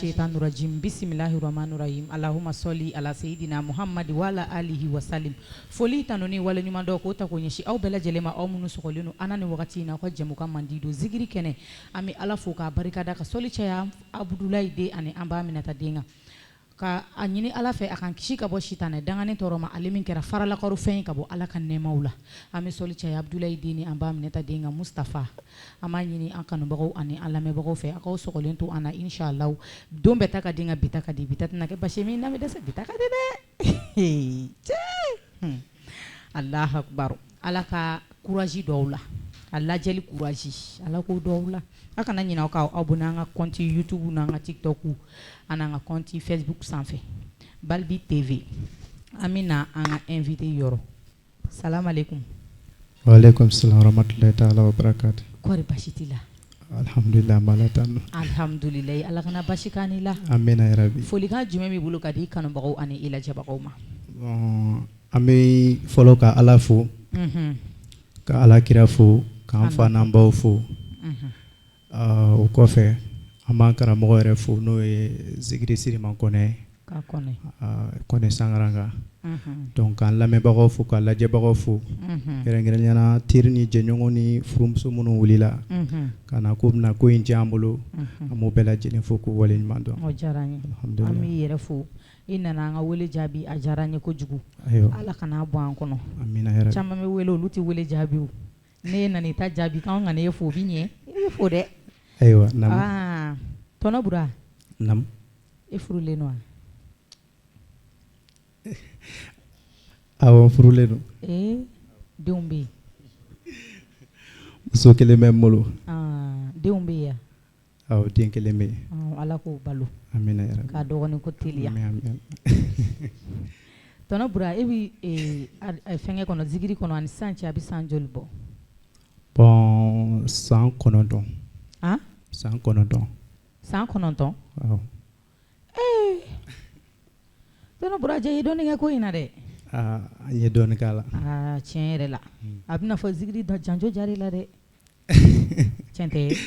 shaitanir rajim bismillahir rahmanir rahim allahumma salli ala sayyidina muhammad wa ala alihi wa sallim. Foli, tanuni, waleɲuman dɔn k'o ta k'o ɲɛsin aw bɛɛ lajɛlen ma, aw minnu sɔgɔlen don an na nin wagati in na, aw ka jɛmukan mandi don zikiri kɛnɛ. An bɛ Ala fo k'a barikada, ka sɔli caya Abudulayi den ani an ba Aminata den kan, ka a ɲini Ala fɛ a k'an kisi ka bɔ sitanɛ danganen tɔɔrɔ ma, ale min kɛra faralakarofɛn ye ka bɔ Ala ka nɛɛmaw la. An bɛ sɔli caya Abudulayi den ni an ba Aminata den kan, Mustafa. An b'a ɲini an kanubagaw ani an lamɛnbagaw fɛ, aw k'aw sɔgɔlen to an na, inshallah. Don bɛɛ ta ka di, nka bi ta ka di. Bi ta tɛna kɛ basi min na, bɛ dɛsɛ. Bi ta ka di dɛ, cɛ! Alahu akbar! Ala ka courage dɔw la, a lajɛli courage, Ala k'o dɔw la. Aw kana ɲinɛ aw ka abonner an ka compte YouTube n'an ka TikTok ani an ka compte Facebook sanfɛ, Balbi TV. An bɛna an ka invité yɔrɔ. Salam aleykum. Waaleykum salam warahmatulahi taala wabarakatu. Kɔri basi t'i la? Alhamdulilah, an b'Ala tanu. Alhamdulilayi, Ala kana basi k'an n'i la. Amina yarabi. Folikan jumɛn b'i bolo ka di i kanubagaw ani i lajɛbagaw ma? Bon, an bɛ fɔlɔ ka Ala fo, ka Ala kira fo, k'an fa n'an baw fo. O kɔfɛ, an b'an karamɔgɔ yɛrɛ fo, n'o ye Zikiri Siriman Kɔnɛ, Kɔnɛ Sankaranka. Donc k'an lamɛnbagaw fo, ka lajɛbagaw fo, kɛrɛnkɛrɛnnenya la teri ni jɛɲɔgɔn ni furumuso minnu wulila ka na ko bɛna ko in diya an bolo, an b'o bɛɛ lajɛlen fo k'u waleɲuman dɔn. O diyara an ye, an b'i yɛrɛ fo. I nana an ka wele jaabi, a diyara an ye kojugu. Ala kana bɔ an kɔnɔ. Amina. Caman bɛ wele, olu tɛ wele jaabi. Ne nana i ta jaabi, k'an ka e fo, o bɛ ɲɛ, i bɛ fo dɛ. Ayiwa. Aa, tɔnɔ Bura. Naamu. E furulen don wa? Awɔ, n furulen don. Ee, denw bɛ yen? Muso kelen bɛ n bolo. Denw bɛ yen? Awɔ, den kelen bɛ yen. Ala k'o balo. Amina yarabi. K'a dɔgɔnin ko teliya. Tɔnɔ Bura, e bɛ fɛnkɛ kɔnɔ, zikiri kɔnɔ, ani sisan cɛ, a bɛ san joli bɔ? Bon, san 9. Han? San 9. San 9? Awɔ. Ee, tɔnɔ Bura, jɛ i ye dɔɔnin kɛ ko in na dɛ. Aa, n ye dɔɔnin k'a la. Aa, tiɲɛ yɛrɛ la, a bɛna fɔ zikiri janjo jar'i la dɛ. Tiɲɛ tɛ?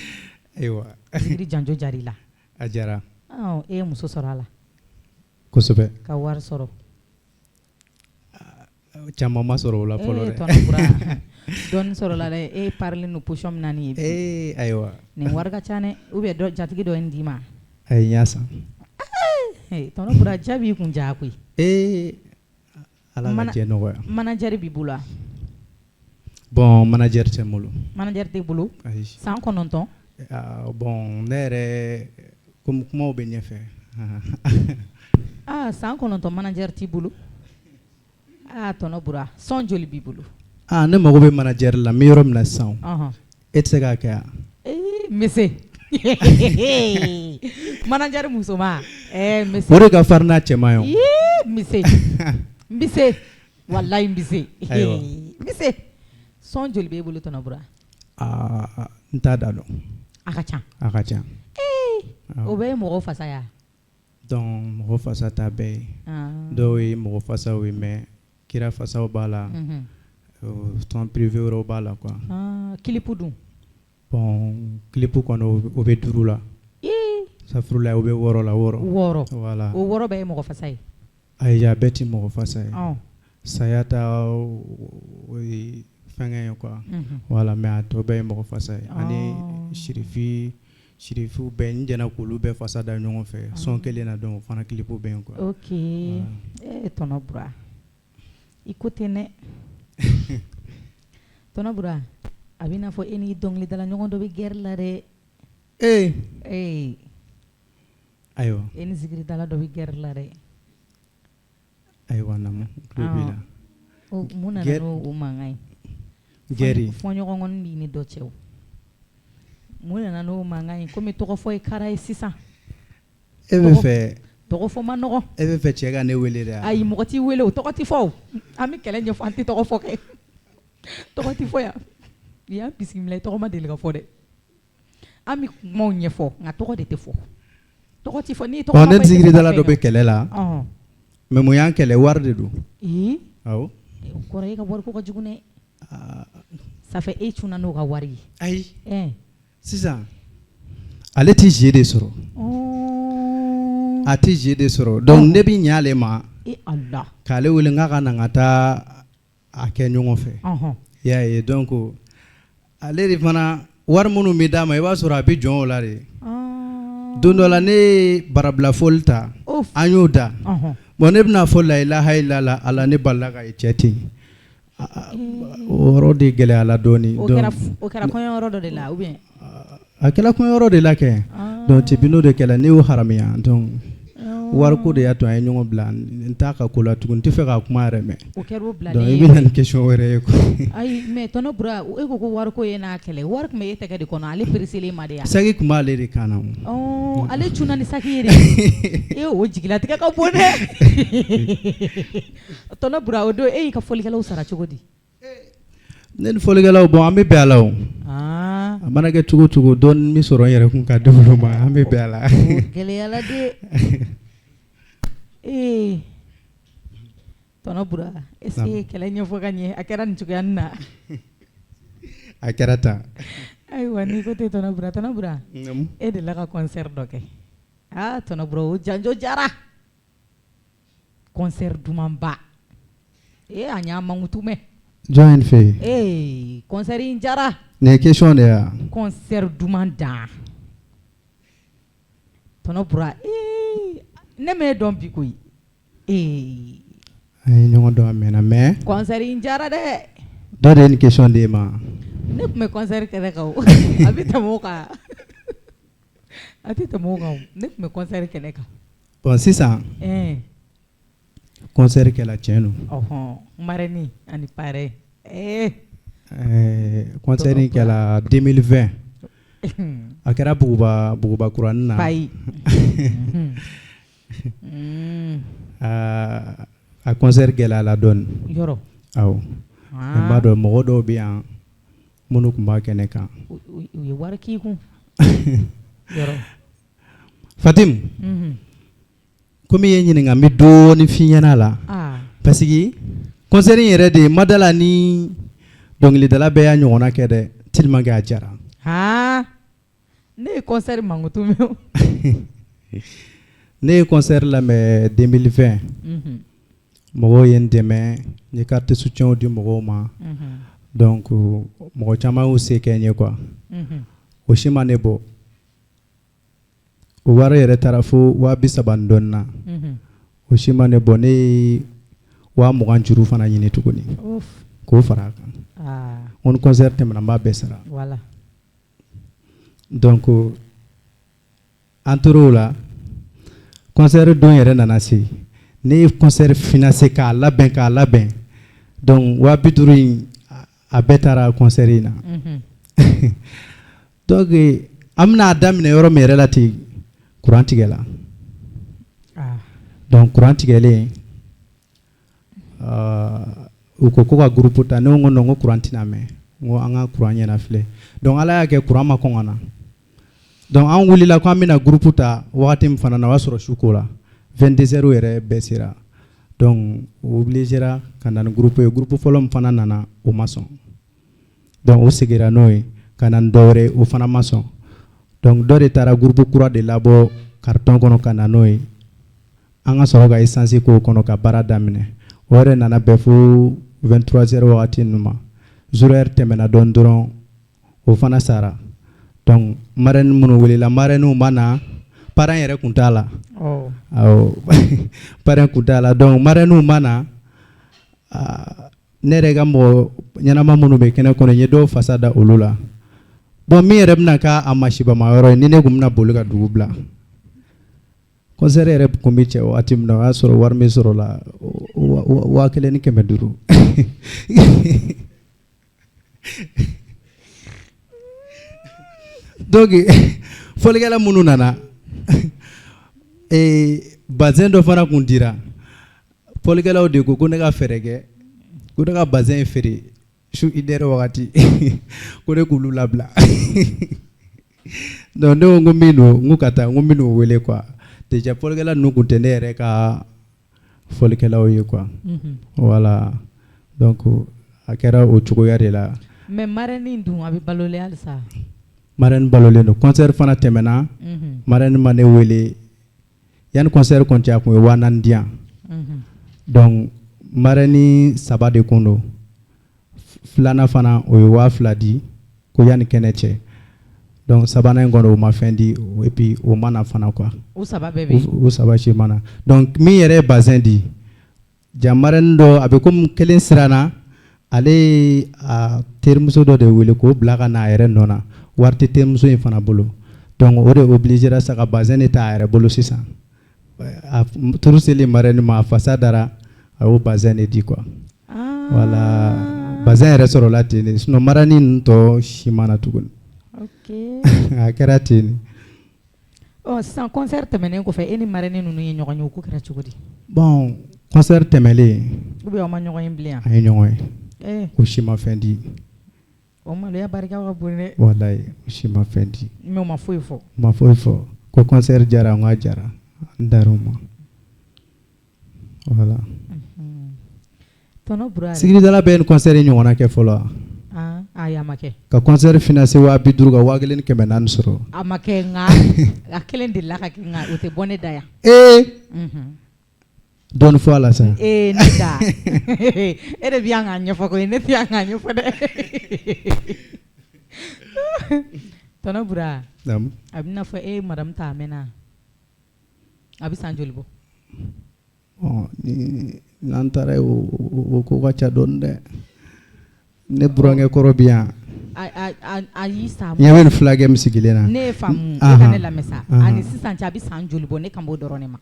Ayiwa. Zikiri janjo jar'i la. A jara. E ye muso sɔrɔ a la? Kosɛbɛ. Ka wari sɔrɔ? Caman ma sɔrɔ o la fɔlɔ dɛ. Tɔnɔ Bura, dɔɔnin sɔrɔla dɛ. E parilen don position min na nin ye bi. Ee, ayiwa. Nin wari ka ca dɛ, ou bien dɔ jatigi dɔ ye nin d'i ma? Ayi, n y'a san. Tɔnɔ Bura, ja b'i kun ja koyi. Ee, Ala ka jɛ nɔgɔya. Manager b'i bolo wa? Bon, manager tɛ n bolo. Manager t'i bolo? Ayi. San 9? Bon, ne yɛrɛ, comme kumaw bɛ ɲɛfɛ. Aa, san 9, manager t'i bolo. Aa, tɔnɔ Bura, son joli b'i bolo? Aa, ne mago bɛ manager la, n bɛ yɔrɔ min na sisan. E tɛ se k'a kɛ wa? Ee, n bɛ se. Manager musoma, ɛɛ n bɛ se. O de ka farin n'a cɛman ye o. Ii, n bɛ se. N bɛ se. Walayi, n bɛ se. Ayiwa. N bɛ se. Son joli b'e bolo, tɔnɔ Bura? Aa, n t'a da dɔn. A ka ca. A ka ca. Ee, o bɛɛ ye mɔgɔw fasa ya? Donc mɔgɔ fasa t'a bɛɛ ye. Dɔw ye mɔgɔ fasaw ye, mais kira fasaw b'a la, son privé wɛrɛw b'a la quoi. Clip dun? Bon, clip kɔni, o bɛ 5 la. Ee! Safurulayi, o bɛ 6 la, 6. 6. Voilà. O 6 bɛɛ ye mɔgɔ fasa ye? Ayi, a bɛɛ tɛ mɔgɔ fasa ye. Saya ta, o ye fɛnkɛ ye quoi. Voilà, mais a tɔ bɛɛ ye mɔgɔ fasa ye. Ani sirifi sirifiw bɛɛ, n jɛna k'olu bɛɛ fasa da ɲɔgɔn fɛ son kelen na, donc o fana clip bɛ yen quoi. Ok, ee, tɔnɔ Bura, i ko ten dɛ. Tɔnɔ Bura, a bɛ n'a fɔ e ni dɔnkilidala ɲɔgɔn dɔ bɛ guerre la dɛ. Ee! Ee! Ayiwa. E ni zikiridala dɔ bɛ guerre la dɛ. Ayiwa, Namu, n tulo b'i la. Mun nana n'o mankan ye? Guerre. Fɔɲɔgɔnkɔ b'i ni dɔ cɛ o. Mun nana n'o mankan ye? Komi tɔgɔfɔ ye kara ye sisan. E bɛ fɛ tɔgɔ fɔ man nɔgɔn. E bɛ fɛ cɛ ka ne wele de wa? Ayi, mɔgɔ t'i wele o, tɔgɔ tɛ fɔ o. An bɛ kɛlɛ ɲɛfɔ, an tɛ tɔgɔ fɔ kɛ. Tɔgɔ tɛ fɔ yan. I y'an bisimila, i tɔgɔ ma deli ka fɔ dɛ. An bɛ kumaw ɲɛfɔ, nka tɔgɔ de tɛ fɔ. Tɔgɔ tɛ fɔ, n'i tɔgɔ ma fɔ. Ne zikiridala dɔ bɛ kɛlɛ la. Mais mun y'an kɛlɛ, wari de don. Ee! Awɔ. O kɔrɔ e ka wariko ka jugu dɛ. Ça fait e cunna n'o ka wari ye. Ayi. Sisan ale tɛ jeu de sɔrɔ. A tɛ jeu de sɔrɔ, donc ne bɛ ɲɛ ale ma k'ale wele n k'a ka na n ka taa a kɛ ɲɔgɔn fɛ. I y'a ye, donc ale de fana, wari minnu bɛ d'a ma, i b'a sɔrɔ a bɛ jɔn o la de. Don dɔ la, ne ye barabila fɔli ta, an y'o da. Bon, ne bɛna fɔ la ilaha illallah, ala ne balila ka ye cɛ ten, o yɔrɔ de gɛlɛyala dɔɔnin. O kɛra kɔɲɔyɔrɔ dɔ de la ou bien? A kɛra kɔɲɔyɔrɔ de la kɛ. Donc depuis n'o de kɛla, ne y'o haramiya. Donc wariko de y'a to an ye ɲɔgɔn bila. N t'a ka ko la tugun, n tɛ fɛ k'a kuma yɛrɛ mɛn. O kɛra o Donc i bɛ na ni question wɛrɛ ye quoi. Ayi, mais tonton Bura, e ko ko wariko ye n'a kɛlɛ, wari tun bɛ e tɛgɛ de kɔnɔ, ale pressé ma de ya? Saki tun b'ale de kan na. Ɔ, ale cunna ni saki ye de. E, o jigilatigɛ ka bon dɛ. Tonton Bura, o don e y'i ka fɔlikɛlaw sara cogo di? Ne ni fɔlikɛlaw, bon, an bɛ bɛn a la o. A mana kɛ cogo o cogo, dɔɔnin bɛ sɔrɔ n yɛrɛ kun ka di olu ma, an bɛ bɛn a la. O gɛlɛyala de. Ee tonton Bura, est ce que kɛlɛ ɲɛfɔ ka ɲɛ, a kɛra nin cogoya nin na? A kɛra tan. Ayiwa, n'i ko ten, tonton Bura, tonton Bura, e delila ka concert dɔ kɛ. Aa tonton Bura, o janjo jara, concert dumanba e, a ɲ'a mankutu mɛn. Jɔn ye nin fɛ yen? Ee, concert in jara. Nin ye question de ye wa? Concert duman dan, tonton Bura. Ee, ne m'e dɔn bi koyi. Ee. An ye ɲɔgɔn dɔn a mɛnna, mais Concert in jara dɛ. Dɔ de ye nin question d'e ma. Ne tun bɛ concert kɛnɛ kan o, a bɛ tɛmɛ o kan, a tɛ tɛmɛ o kan o, ne tun bɛ concert kɛnɛ kan. Bon, sisan concert kɛla, tiɲɛ don. Ɔhɔn, marraine ani parrain, ee. Concert in kɛla 2020, a kɛra Buguba, Buguba kuranin na. Payi. A concert gɛlɛyala dɔɔnin. Yɔrɔ? Awɔ, n b'a dɔn mɔgɔ dɔw bɛ yan minnu tun b'a kɛnɛ kan. U ye wari k'i kun yɔrɔ? Fatim, komi i ye n ɲininka, n bɛ dɔɔnin f'i ɲɛna a la, parce que concert in yɛrɛ de ma da la ni dɔnkilidala bɛɛ y'a ɲɔgɔnna kɛ dɛ, tellement que a diyara. Ne ye concert mankutu mɛn. Ne ye concert lamɛn 2020, mɔgɔw ye n dɛmɛ, n ye carte soutien di mɔgɔw ma. Donc mɔgɔ caman y'u se kɛ n ye quoi. O si ma ne bɔ. O wari yɛrɛ taara fo 30 000 ni dɔɔnin na. O si ma ne bɔ, ne ye 20 000 juru fana ɲini tuguni k'o fara a kan. N ko ni concert tɛmɛna, n b'a bɛɛ sara. Donc an tor'o la, concert don yɛrɛ nana se, ne ye concert financé k'a labɛn k'a labɛn. Donc 50 000 in, a bɛɛ taara concert in na. Donc an bɛna daminɛ yɔrɔ min yɛrɛ la ten, courant tigɛla. Donc courant tigɛlen, u ko ko ka groupe ta. Ne ko non, n ko courant tɛna mɛn, n ko an ka courant ɲɛna filɛ. Donc Ala y'a kɛ, courant ma kɔn ka na. Donc an wulila ko an bɛna groupe ta wagati min fana na, o y'a sɔrɔ su ko la, 22 heures yɛrɛ bɛɛ sera. Donc u obligera ka na ni groupe ye. Groupe fɔlɔ min fana nana, o ma sɔn. Donc o seginna n'o ye ka na ni dɔ wɛrɛ ye, o fana ma sɔn. Donc dɔ de taara groupe kura de labɔ carton kɔnɔ ka na n'o ye, an ka sɔrɔ ka essence k'o kɔnɔ ka baara daminɛ. O yɛrɛ nana bɛn fo 23 heures wagati ninnu ma. 0 heure tɛmɛna dɔɔnin dɔrɔn, o fana sara. Donc marraine minnu welela, marraine ma na, parrain yɛrɛ tun t'a la. Awɔ, parrain tun t'a la. Donc marraine ma na. Ne yɛrɛ ka mɔgɔ ɲɛnama minnu bɛ kɛnɛ kɔnɔ, n ye dɔw fasa da olu la. Bon, min yɛrɛ bɛna k'a masibama yɔrɔ ye, ni ne tun bɛna boli ka dugu bila, concert yɛrɛ tun bɛ cɛ waati min na, o y'a sɔrɔ wari min sɔrɔla, 1500. Donc fɔlikɛla minnu nana, bazin dɔ fana kun dira. Fɔlikɛlaw de ko ko ne ka fɛɛrɛ kɛ, ko ne ka bazin feere su 1 heure wagati, ko ne k'olu labila. Donc ne ko, n ko min don, n ko ka taa, n ko n bɛ n'o wele quoi. Déjà fɔlikɛla ninnu tun tɛ ne yɛrɛ ka fɔlikɛlaw ye quoi. Voilà, donc a kɛra o cogoya de la. Mais marraine dun, a bɛ balolen halisa? Marraine balolen don. Concert fana tɛmɛna, marraine ma ne wele. Yanni concert kɔni cɛ, a kun ye 4000 di yan. Donc marraine saba de kun don. Filanan fana, o ye 2000 di ko yanni kɛnɛ cɛ. Donc sabanan in kɔni, o ma fɛn di, et puis o ma na fana quoi. U saba bɛɛ bɛ yen? U saba si ma na. Donc min yɛrɛ ye bazin di ja, marraine dɔ, a bɛ komi kelen siranna, ale ye a terimuso dɔ de wele k'o bila ka na a yɛrɛ nɔ na. Wari tɛ terimuso in fana bolo, donc o de obligera sa ka bazin de ta a yɛrɛ bolo sisan. A tour selen marraine ma, a fasa dara, a y'o bazin de di quoi. Voilà, bazin yɛrɛ sɔrɔla ten de, sinon marraine ninnu tɔ si ma na tuguni. A kɛra ten de. Ɔ, sisan concert tɛmɛnen kɔfɛ, e ni marraine ninnu ye ɲɔgɔn ye, o ko kɛra cogo di? Bon, concert tɛmɛlen, Ou bien aw ma ɲɔgɔn ye bilen yan? An ye ɲɔgɔn ye. O si ma fɛn di. O maloya barika ka bon dɛ. Walayi, o si ma fɛn di. Mais o ma foyi fɔ? U ma foyi fɔ ko concert diyara. N ko a diyara, n dar'o ma, voilà. Tonton Bura yɛrɛ. Sigiridala bɛɛ ye nin concert in ɲɔgɔnna kɛ fɔlɔ wa? Ah, ayi, a ma kɛ. Ka concert financer 50 000, ka 1400 sɔrɔ. A ma kɛ, nka a kelen delila ka kɛ, nka o tɛ bɔ ne da yan. Ee, dɔɔni fɔ a la sa. Ee, ne da, e de bɛ yan k'a ɲɛfɔ koyi, ne tɛ yan k'a ɲɛfɔ dɛ. Tonton Bura. Naamu. A bɛna fɔ e ye madame ta a mɛnna, a bɛ san joli bɔ? Bon, ni n'an taara yen, o ko ka ca dɔɔni dɛ. Ne burankɛ kɔrɔ bi yan. A y'i sa. Ɲɛ bɛ nin fulakɛ min sigilen na. Ne ye faamu, e ka ne lamɛn sa. Ani sisan cɛ, a bɛ san joli bɔ? Ne kan b'o dɔrɔn de ma.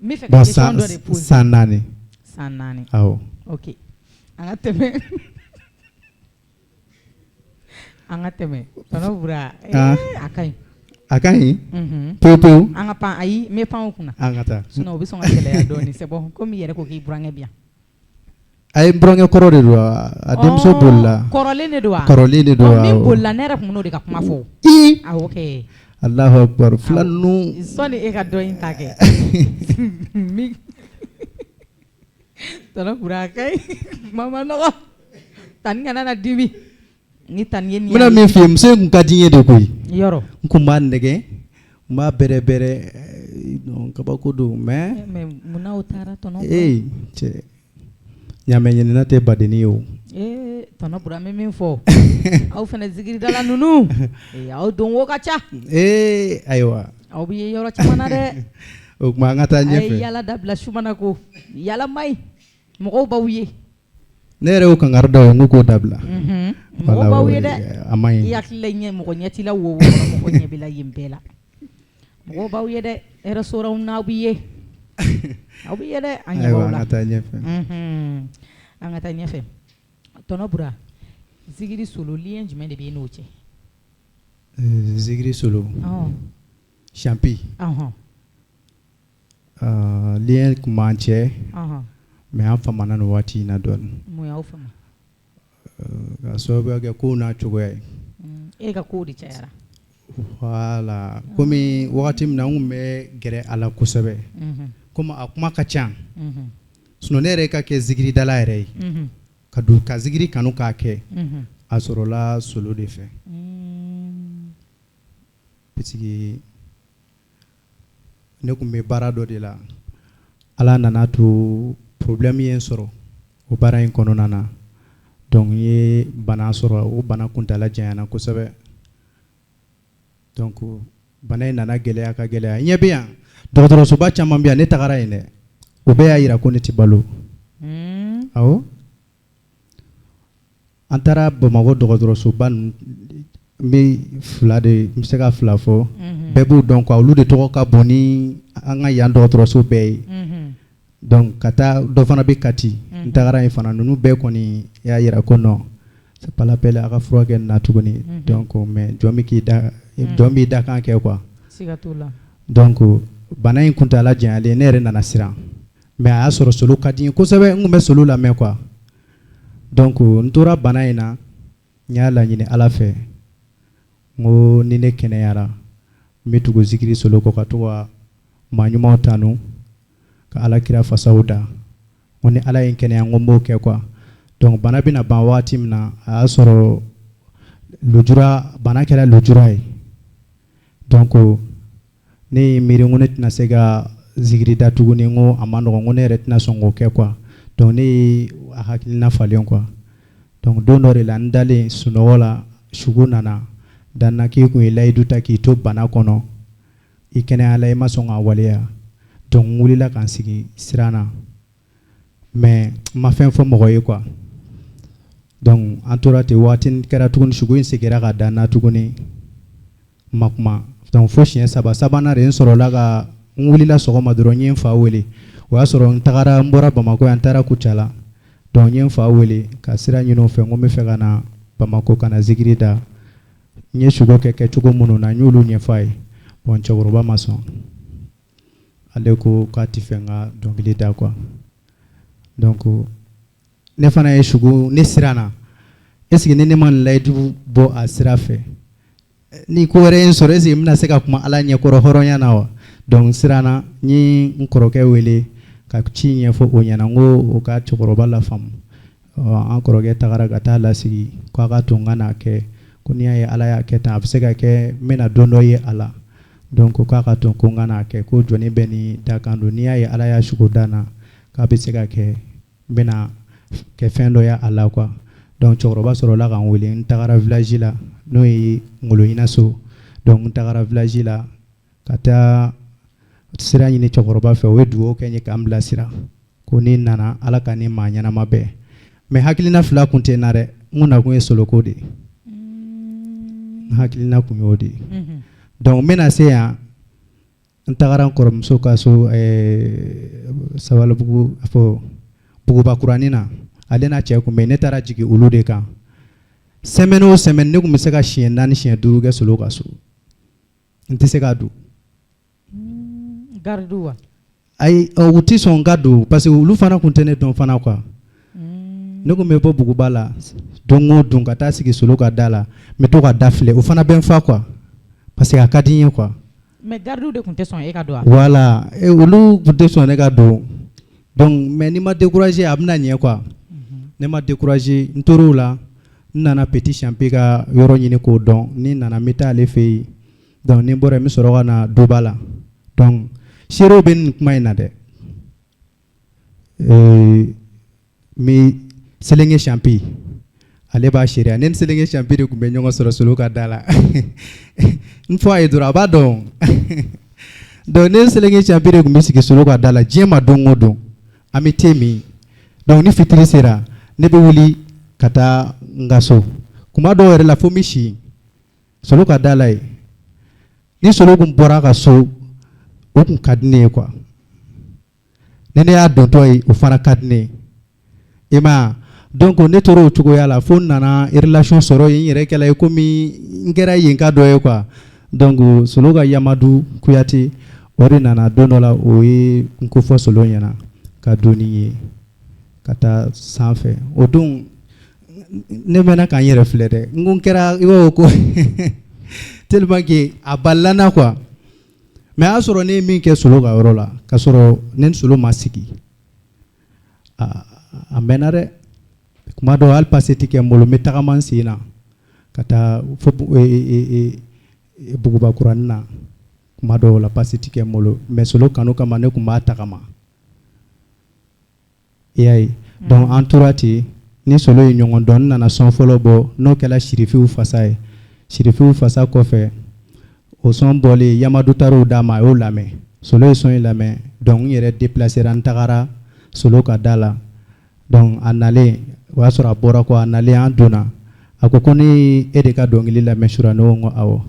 N bɛ fɛ ka question dɔ de poser. San 4. San 4. Awɔ. Ok, an ka tɛmɛ, an ka tɛmɛ. Tonton Bura, a ka ɲi. A ka ɲi pewu pewu. An ka pan, ayi, n bɛ pan o kunna. An ka taa. Sinon o bɛ sɔn ka gɛlɛya dɔɔni. C'est bon, komi i yɛrɛ ko k'i burankɛ bi yan. A ye, n burankɛ kɔrɔ de don, a denmuso bolila. Kɔrɔlen de don wa? Kɔrɔlen de don. Min bolila, ne yɛrɛ tun b'o de ka kuma fɔ. Awɔ kɛ. Alahu akibaru, fila ninnu. Sɔnni e ka dɔ in ta kɛ. Min Tonton Bura, a ka ɲi, kuma ma nɔgɔ. Tani kana na dimi. Ni tani ye nin. N bɛna min f'i ye, muso in kun ka di n ye de koyi. Yɔrɔ. N kun b'a nɛgɛ, n b'a bɛrɛ bɛrɛ, non, kabako don, mais. Mais munna o taara, tonton? Ee cɛ, ɲaamɛ ɲinina tɛ badenni ye o. Ee tonton Bura, n bɛ min fɔ aw fana, zikiridala ninnu, aw donko ka ca. Ee ayiwa. Aw bɛ ye yɔrɔ caman na dɛ. O tuma an ka taa A ye ɲɛfɛ. yala dabila, sumana ko yala man ɲi, mɔgɔw b'aw ye. Ne yɛrɛ y'o kankari da o ye, n ko k'o dabila. Mɔgɔw b'aw ye dɛ. A man I ɲi. hakili la ɲɛ mɔgɔ ɲɛ t'i la, wo wo kɔnɔ, mɔgɔ ɲɛ b'i la yen bɛɛ la. Mɔgɔw b'aw ye dɛ, restaurant n'aw bɛ ye, aw bɛ ye dɛ, an ɲɛ Ayiwa, b'aw an la. ka taa ɲɛfɛ. An ka taa ɲɛfɛ. Tonton Bura, zikiri solo, lien jumɛn de bɛ e n'o cɛ? Zikiri solo. Champi. Lien tun b'an cɛ, mais an famana nin waati in na dɔɔni. Mun y'aw fama? Ka sababuya kɛ kow n'a cogoya ye. E ka kow de cayara. Voilà, komi wagati min na n kun bɛ gɛrɛ a la kosɛbɛ, komi a kuma ka ca. Sinon ne yɛrɛ ka kɛ zikiridala yɛrɛ ye, ka don ka zikiri kanu k'a kɛ, a sɔrɔla solo de fɛ. Parce que ne tun bɛ baara dɔ de la, Ala nana to problème ye n sɔrɔ o baara in kɔnɔna na. Donc n ye bana sɔrɔ, o bana kuntala janyana kosɛbɛ. Donc bana in nana gɛlɛya ka gɛlɛya. Ɲɛ bɛ yan, dɔgɔtɔrɔsoba caman bɛ yan, ne tagara yen dɛ, o bɛɛ y'a jira ko ne tɛ balo. Awɔ, an taara Bamakɔ dɔgɔtɔrɔsoba ninnu, n bɛ fila de, n bɛ se ka fila fɔ, bɛɛ b'u dɔn quoi, olu de tɔgɔ ka bon ni an ka yan dɔgɔtɔrɔso bɛɛ ye. Donc ka taa, dɔ fana bɛ Kati, n tagara yen fana, ninnu bɛɛ kɔni y'a jira ko non, c'est pas la peine a ka furakɛ nin na tuguni. Donc mais jɔn bɛ k'i da, jɔn b'i da kan kɛ quoi. Siga t'o la. Donc bana in kuntala janyalen, ne yɛrɛ nana siran, mais a y'a sɔrɔ solo ka di n ye kosɛbɛ, n tun bɛ solo lamɛn quoi. Donc n tora bana in na, n y'a laɲini Ala fɛ, n ko ni ne kɛnɛyara, n bɛ tugu zikiri solo kɔ, ka to ka maa ɲumanw tanu, ka Ala kira fasaw da. N ko ni Ala ye n kɛnɛya, n ko n b'o kɛ quoi. Donc bana bɛna ban waati min na, a y'a sɔrɔ lujura, bana kɛra lujura ye. Donc Ne ye miiri ko ne tɛna se ka zikiri da tuguni, n ko a ma nɔgɔn, ko ne yɛrɛ tɛna sɔn k'o kɛ quoi. Donc ne ye a hakilina falen quoi. Donc don dɔ de la, n dalen sunɔgɔ la, sugo nana danna k'i kun ye layidu ta k'i to bana kɔnɔ, i kɛnɛya la, i ma sɔn k'a waleya. Donc n wulila ka n sigi siran na, mais n ma fɛn fɔ mɔgɔ ye quoi. Donc an tora ten, waati kɛra tuguni, sugo in seginna ka da n na tuguni, n ma kuma. Donc fo siɲɛ saba, sabanan de n sɔrɔla ka n wulila sɔgɔma dɔrɔn, n ye n fa wele. O y'a sɔrɔ n tagara, n bɔra Bamakɔ yan, n taara Kucala. Donc n ye n fa wele ka sira ɲini o fɛ, n ko n bɛ fɛ ka na Bamakɔ ka na zikiri da. N ye sugo kɛ kɛcogo minnu na, n y'olu ɲɛfɔ a ye. Bon, cɛkɔrɔba ma sɔn, ale ko k'a ti fɛ n ka dɔnkili da quoi. Donc ne fana ye sugo, ne siranna, est ce que ni ne ma nin layidu bɔ a sira fɛ, ni ko wɛrɛ ye n sɔrɔ, est ce que n bɛna se ka kuma Ala ɲɛkɔrɔ hɔrɔnya na wa? Donc n siranna, n ye n kɔrɔkɛ wele ka ci ɲɛfɔ o ɲɛna, n ko o ka cɛkɔrɔba lafaamu. An kɔrɔkɛ tagara ka taa lasigi ko a ka to n ka n'a kɛ, ko n'i y'a ye Ala y'a kɛ tan, a bɛ se ka kɛ n bɛna don dɔ ye a la. Donc k'a ka to ko n ka n'a kɛ, ko jɔnni bɛ ni dakan don, n'i y'a ye Ala y'a sugo da n na, k'a bɛ se ka kɛ n bɛna kɛ fɛn dɔ ye a la quoi. Donc cɛkɔrɔba sɔrɔla ka n wele, n tagara village la, n'o ye Ngolo so. Donc n tagara village la ka taa sira ɲini cɛkɔrɔba fɛ, o ye dugawu kɛ n ye k'an bilasira, ko ni n nana, Ala ka ni maa ɲɛnama bɛn. Mais hakilina fila kun tɛ n na dɛ, n kun nakun ye soloko de ye, n hakilina kun y'o de ye. Donc n bɛna se yan, n tagara n kɔrɔmuso ka so, Sabalibugu, fɔ Bugubakuranin na, ale n'a cɛ kun bɛ yen. Ne taara jigin olu de kan. Semaine o semaine, ne kun bɛ se ka siɲɛ 4, siɲɛ 5 kɛ Solo ka so, n tɛ se k'a don. Garde wa? Ayi, u tɛ sɔn n ka don, parce que olu fana kun tɛ ne dɔn fana quoi. Ne kun bɛ bɔ Buguba la don o don ka taa sigi Solo ka da la, n bɛ to ka da filɛ, o fana bɛ n fa quoi, parce que a ka di n ye quoi. Mais garde de tun tɛ sɔn e ka don wa? Voilà, olu kun tɛ sɔn ne ka don. Donc mais n'i ma décourager, a bɛna ɲɛ quoi. Ne ma décourager, n tor'o la, n nana Petit Champi ka yɔrɔ ɲini k'o dɔn. Ni n nana, n bɛ taa ale fɛ yen. Donc ni n bɔra yen, n bɛ sɔrɔ ka na Doba la. Donc seerew bɛ nin kuma in na dɛ. N bɛ Selenge Champi, ale b'a seereya, ne ni Selenge Champi de tun bɛ ɲɔgɔn sɔrɔ Solo ka da la. N fɔ a ye dɔrɔn, a b'a dɔn. Donc ne ni Selenge Champi de tun bɛ sigi Solo ka da la diɲɛ ma don o don, an bɛ te min. Donc ni fitiri sera, ne bɛ wuli ka taa n ka so. Kuma dɔw yɛrɛ la, fo n bɛ si Solo ka da la yen. Ni Solo kun bɔra a ka so, o kun ka di ne ye quoi. Ni ne y'a dontɔ ye, o fana ka di ne ye, i m'a ye. Donc ne tora o cogoya la fo n nana relation sɔrɔ yen, n yɛrɛ kɛla ye komi n kɛra yen ka dɔ ye quoi. Donc Solo ka Yamadu Kuyate, o de nana don dɔ la, o ye n ko fɔ Solo ɲɛna ka don ni ye ka taa sanfɛ. O don, ne mɛnna ka n yɛrɛ filɛ dɛ, n ko n kɛra i b'a fɔ ko tellement que a balila n na quoi. Mais a y'a sɔrɔ ne ye min kɛ Solo ka yɔrɔ la, ka sɔrɔ ne ni Solo ma sigi, a mɛnna dɛ. Kuma dɔw, hali passe tɛ kɛ n bolo, n bɛ tagama n sen na ka taa fo Bugubakuranin na. Kuma dɔw la, passe tɛ kɛ n bolo, mais Solo kanu kama, ne tun b'a tagama, i y'a ye. Donc an tora ten ni Solo ye ɲɔgɔn dɔn. N nana son fɔlɔ bɔ, n'o kɛra Sirifiw fasa ye. Sirifiw fasa kɔfɛ, o son bɔlen, Yamadu taar'o d'a ma, a y'o lamɛn. Solo ye son in lamɛn. Donc n yɛrɛ déplacera, n tagara Solo ka da la. Donc a nalen, o y'a sɔrɔ a bɔra ko a nalen, an donna, a ko ko ne e de ka dɔnkili lamɛn sura? Ne ko n ko awɔ.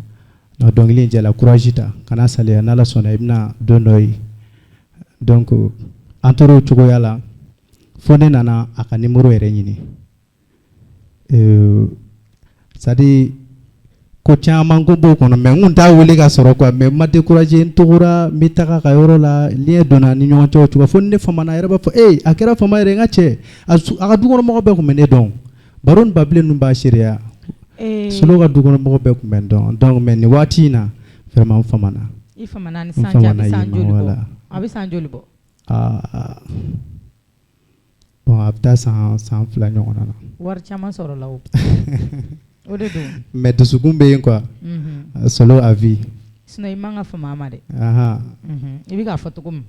Donc dɔnkili in jɛla, courage ta, kana saliya, n'Ala sɔnna, i bɛna don dɔ ye. Donc an tor'o cogoya la fo ne nana a ka numéro yɛrɛ ɲini. C'est à dire ko caman ko b'o kɔnɔ, mais n kun t'a wele ka sɔrɔ quoi. Mais n ma décourager, n tugura, n bɛ taga ka yɔrɔ la, lien donna ni ɲɔgɔn cɛ o cogo, fo ni ne famana, a yɛrɛ b'a fɔ ee, a kɛra fama yɛrɛ, n ka cɛ, a ka dukɔnɔmɔgɔ bɛɛ tun bɛ ne dɔn, baro ni Babilen ninnu b'a seereya. Solo ka dukɔnɔmɔgɔ bɛɛ tun bɛ n dɔn. Donc mais nin waati in na, vraiment, n famana. I famana ni N san cɛ, a bɛ famana san yen ma, joli bɔ? Voilà. A bɛ san joli bɔ? Ah, bon, a bɛ taa san 2 ɲɔgɔn na. Wari caman sɔrɔla o, o de don. Mais dusukun bɛ yen quoi. Solo à vie. Sinon i man ka fama a ma dɛ. I bɛ k'a fɔ cogo min,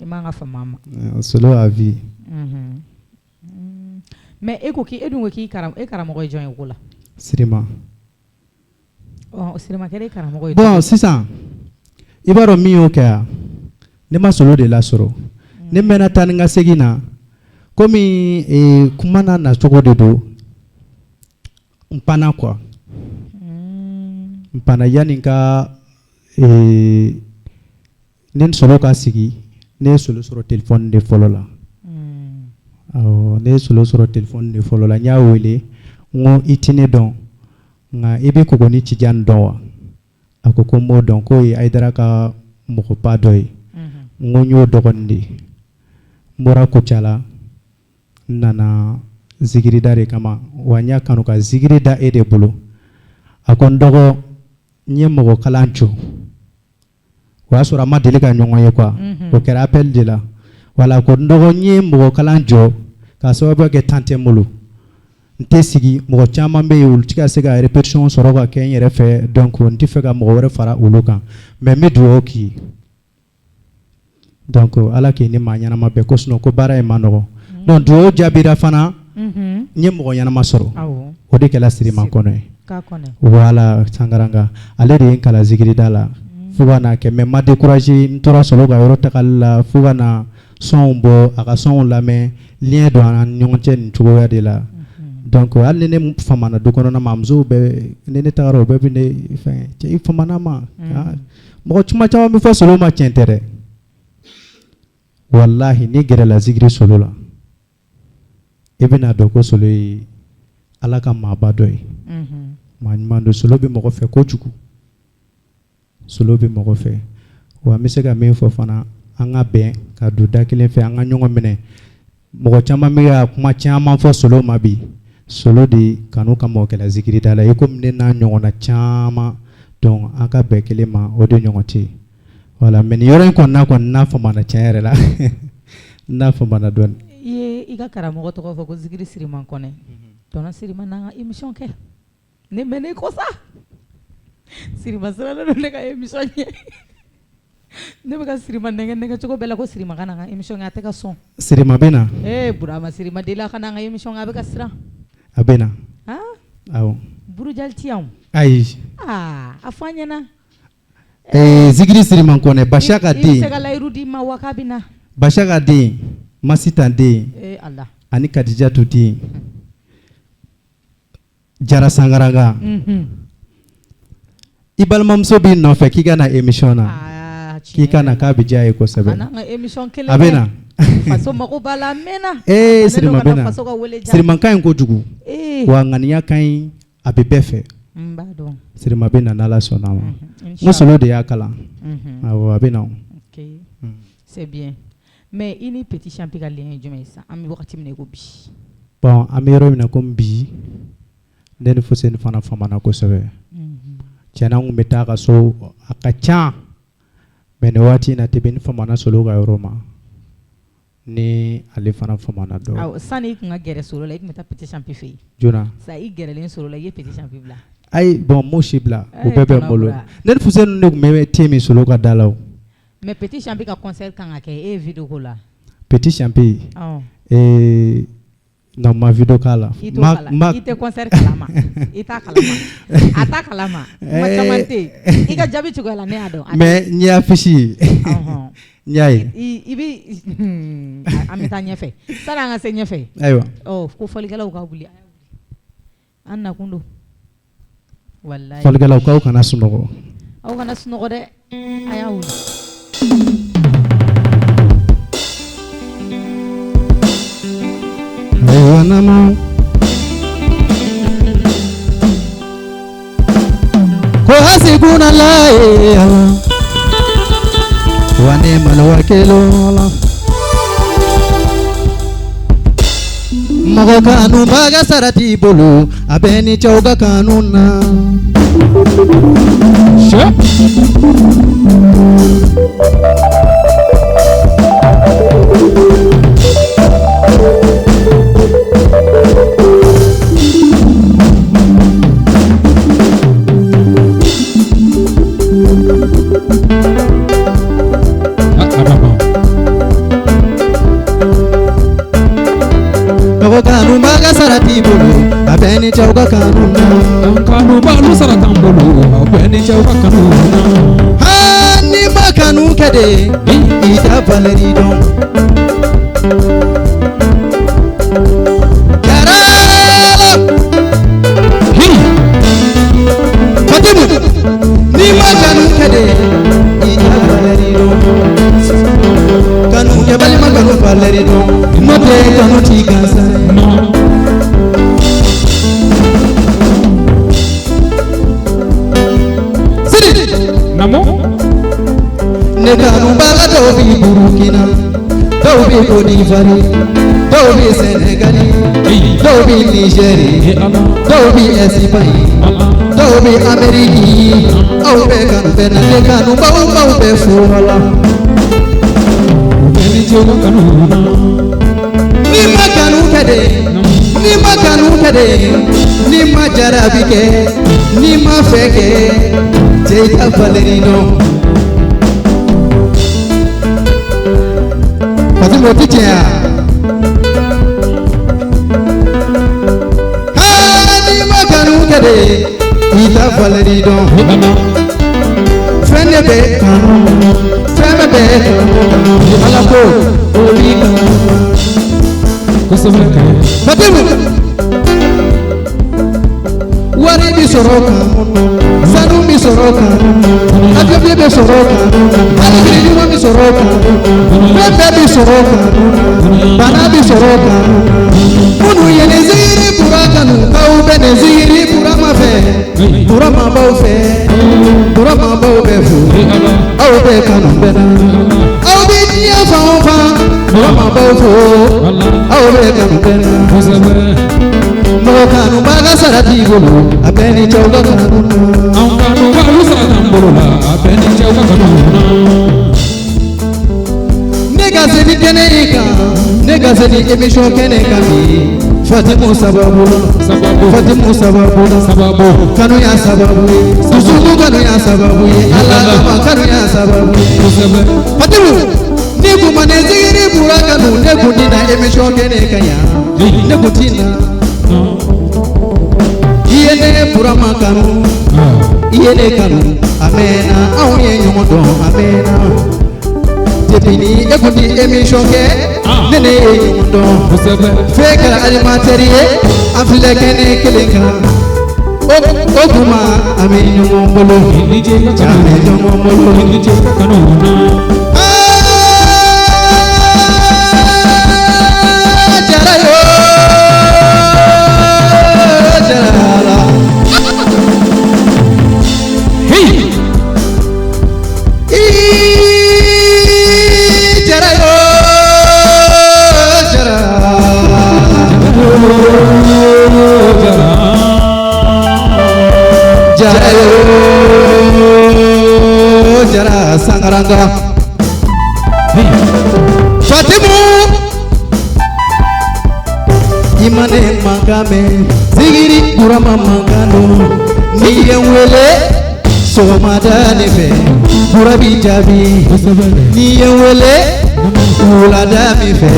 i man ka fama a ma. Solo à vie. Mais e ko k'i e dun ko k'i e karamɔgɔ ye jɔn ye o ko la? Sirima. Ɔ, Sirima kɛra e karamɔgɔ ye. Bon, sisan i b'a dɔn min y'o kɛ yan, ne ma Solo de lasɔrɔ. Ne mɛnna taa ni ka segin na, komi kuma n'a nacogo de don, n panna quoi. N panna yanni n ka ne ni Solo ka sigi, ne ye Solo sɔrɔ téléphone de fɔlɔ la. Awɔ, ne ye Solo sɔrɔ téléphone de fɔlɔ la. N y'a wele, n ko i tɛ ne dɔn, nka i bɛ Kogoni Tidiane dɔn wa? A ko ko n b'o dɔn, k'o ye Hayidara ka mɔgɔba dɔ ye. N ko n y'o dɔgɔnin de ye. N bɔra Kucala, n nana zikirida de kama, wa n y'a kanu ka zikiri da e de bolo. A ko n dɔgɔ, n ye mɔgɔ kalan jɔ. O y'a sɔrɔ a ma deli ka ɲɔgɔn ye quoi. O kɛra appel de la. Voilà, ko n dɔgɔ, n ye mɔgɔ kalan jɔ k'a sababu kɛ temps tɛ n bolo. N tɛ sigi, mɔgɔ caman bɛ yen, olu tɛ ka se ka répétition sɔrɔ ka kɛ n yɛrɛ fɛ, donc n tɛ fɛ ka mɔgɔ wɛrɛ fara olu kan, mais n bɛ dugawu k'i ye. Donc ala k'i ni maa ɲɛnama bɛn, ko sinon ko baara in ma nɔgɔn. Donc dugawu jaabira fana, n ye mɔgɔ ɲɛnama sɔrɔ. O de kɛra Sirima Kɔnɛ ye. Voilà, Sangaranga. Ale de ye n kalan zikirida la. Fo ka n'a kɛ, mais n ma découragé, n tora Solo ka yɔrɔ tagali la fo ka na sonw bɔ, a ka sonw lamɛn, lien don an ni ɲɔgɔn cɛ nin cogoya de la. Donc hali ni ne famana du kɔnɔna ma, musow bɛɛ, ni ne tagara, o bɛɛ bɛ ne fɛn, cɛ i famana ma. Mɔgɔ caman caman bɛ fɔ Solo ma, tiɲɛ tɛ dɛ. Walahi, n'i gɛrɛla zikiri Solo la, i bɛna dɔn ko Solo ye Ala ka maaba dɔ ye. Maa ɲuman don. Solo bɛ mɔgɔ fɛ kojugu. Solo bɛ mɔgɔ fɛ. Wa n bɛ se ka min fɔ fana, an ka bɛn ka don da kelen fɛ, an ka ɲɔgɔn minɛ. Mɔgɔ caman bɛ ka kuma caman fɔ Solo ma bi. Solo de kanu ka mɔgɔ kɛlɛ zikirida la, i komi ne n'a ɲɔgɔnna caman. Donc an ka bɛn kelen ma, o de ɲɔgɔn tɛ yen. Voilà, mais nin yɔrɔ in kɔni n'a kɔni n'a famana tiɲɛ yɛrɛ la, n'a famana dɔɔnin. I ye i ka karamɔgɔ tɔgɔ fɔ ko Zikiri Siriman Kɔnɛ. Tɔnɔ Sirima n'an ka émission kɛ. Ne mɛnnen kɔ sa. Sirima sirannen don ne ka émission ɲɛ. Ne bɛ ka Sirima nɛgɛ nɛgɛ cogo bɛɛ la ko Sirima ka na an ka émission kɛ, a tɛ ka sɔn. Sirima bɛ na. Ee Burama, Sirima deli a ka na an ka émission kɛ, a bɛ ka siran. A bɛ na. Awɔ. Burujali ti yan. Ayi. Aa, a fɔ an ɲɛna. Zikiri Siriman Kɔnɛ, Basa ka den. I bɛ se ka layiru di ma wa k'a bɛ na. Basa ka den, Masitan den. Ee Ala. Ani Kadijatu den. Jara Sangaranga. I balimamuso b'i nɔfɛ k'i ka na émission na. K'i ka na, k'a bɛ diya ye kosɛbɛ. A bɛ na. Faso mago b'a la a mɛnna. Ee Sirima bɛ na. Sirima ka ɲi kojugu. Wa ŋaniya ka ɲi, a bɛ bɛɛ fɛ. Sirima bɛ na n'Ala sɔnna a ma. N ko Solo de y'a kalan. Awɔ, a bɛ na. C'est bien. Mais i ni Petit Champi ka lien ye jumɛn ye sisan, an bɛ wagati min na i ko bi? Bon, an bɛ yɔrɔ min na komi bi, ne ni Fuseni fana famana kosɛbɛ. Tiɲɛna, n kun bɛ taa a ka so, a ka ca. Mais nin waati in na, Tebeni famana Solo ka yɔrɔ ma. Ni ale fana famana dɔɔnin. Awɔ, sani i kun ka gɛrɛ Solo la, i tun bɛ taa Petit Champi fɛ yen. Joona. Sisan i gɛrɛlen Solo la, i ye Petit Champi bila. Ayi, bon, n m'o si bila. O bɛɛ bɛ n bolo. Ne ni Fuseni de tun bɛ te min Solo ka da la o. Mais Petit Champi ka concert kan ka kɛ, e ye vidéo k'o la? Petit Champi. Awɔ. Non, ma vidéo k'a la. I t'o kalama, i tɛ concert kalama, i t'a kalama, a t'a kalama, kuma caman tɛ yen. I ka jaabi cogoya la, ne y'a dɔn. Mais n ye affiche ye. N y'a ye. I bɛ an bɛ taa ɲɛfɛ, sani an ka se ɲɛfɛ. Ayiwa. Ɔ, ko fɔlikɛlaw ka wuli. An nakun don. Walayi. Fɔlikɛlaw k'aw kana sunɔgɔ. Aw kana sunɔgɔ dɛ. A y'a wuli. Ayiwa namo. Ko hasibunalahi ala wa ni'mal wakilu ala. Mɔgɔ kanubaga sara t'i bolo, a bɛ ni cɛw ka kanu na. ni cɛw ka kanu na. An kanubalu sara t'an bolo, aw bɛɛ ni cɛw ka kanu na. Haa n'i ma kanu kɛ de, i t'a valeur dɔn. Jara Fatimu, n'i ma kanu kɛ de, i t'a valeur dɔn. Kanu kɛ balima kanu valeur dɔn, n'o tɛ kanu t'i gansan ye. Sidi. Namo. Ne kanubaga dɔw bi Burukina, dɔw bi Côte d'Ivoire, dɔw bi Sénégal, dɔw bi Nigérie, dɔw bi Espagne, dɔw bi Amérique. Aw bɛɛ kanu bɛ na, ne kanubaw b'aw bɛɛ fo la. Bɛɛ ni cɛw ka kanu na. N'i ma kanu kɛ de, n'i ma kanu kɛ de, n'i ma jarabi kɛ, n'i ma fɛ kɛ, cɛ i t'a valeur dɔn. Fatimu, o ti tiɲɛ wa? Haa n'i ma kanu kɛ de, i t'a valeur dɔn. Fɛn de bɛ kanu, fɛn bɛɛ bɛ kanu, Ala ko o b'i kanu. Kosɛbɛ kɛ. Fatimu, wari bi sɔrɔ kanu na, sanu bi sɔrɔ kanu na, avion bɛ sɔrɔ kanu na, hali biri ɲuman bi sɔrɔ kanu na, fɛn bɛɛ bi sɔrɔ kanu na, bana bi sɔrɔ kanu na. Minnu ye nin zikiri Bura kanu, k'aw bɛ nin zikiri Burama fɛ, Burama b'aw fɛ, Burama b'aw bɛɛ fo, aw bɛɛ kanu bɛ na. Aw bɛ diɲɛ fan o fan, Burama b'aw fo, aw bɛɛ kanu bɛ na. Kosɛbɛ. Mɔgɔ kanubaga sara t'i bolo, a bɛɛ ni cɛw ka kanu na. An kanubalu sara t'an bolo la, a bɛɛ ni cɛw ka kanu na. Ne ka se ni kɛnɛ in kan, ne ka se ni émission kɛnɛ kan bi, Fatimu sababu la. Sababu. Fatimu sababu la. Sababu. Kanu y'a sababu ye, dusukun kanu y'a sababu ye, Ala kama kanu y'a sababu ye. Kosɛbɛ. Fatimu, ni kun ma ne zikiri Bura kanu, ne kun ti na émission kɛnɛ kan yan, ne kun ti na. I ye ne Burama kanu, i ye ne kanu, a mɛnna, anw ye ɲɔgɔn dɔn a mɛnna. Depuis ni e kun ti émission kɛ, ne ne ye ɲɔgɔn dɔn. Kosɛbɛ. F'e kɛra animateur ye, an filɛ kɛnɛ kelen kan. O tuma an bɛ ɲɔgɔn bolo, I ni cɛ ka an kanu bɛ na. ɲɔgɔn bolo. I ni cɛ ka kanu na. Ah, Jara yo, Jara la. Hey. Ii, Jara yo, Jara. Jara. Jara yo, Jara Sangaranga. Hey. Fatimu, i ma ne mankan mɛn, zikiri Burama mankan don. N'i ye n wele sɔgɔmada ne fɛ, Bura b'i jaabi. Kosɛbɛ. N'i ye n wele wulada min fɛ,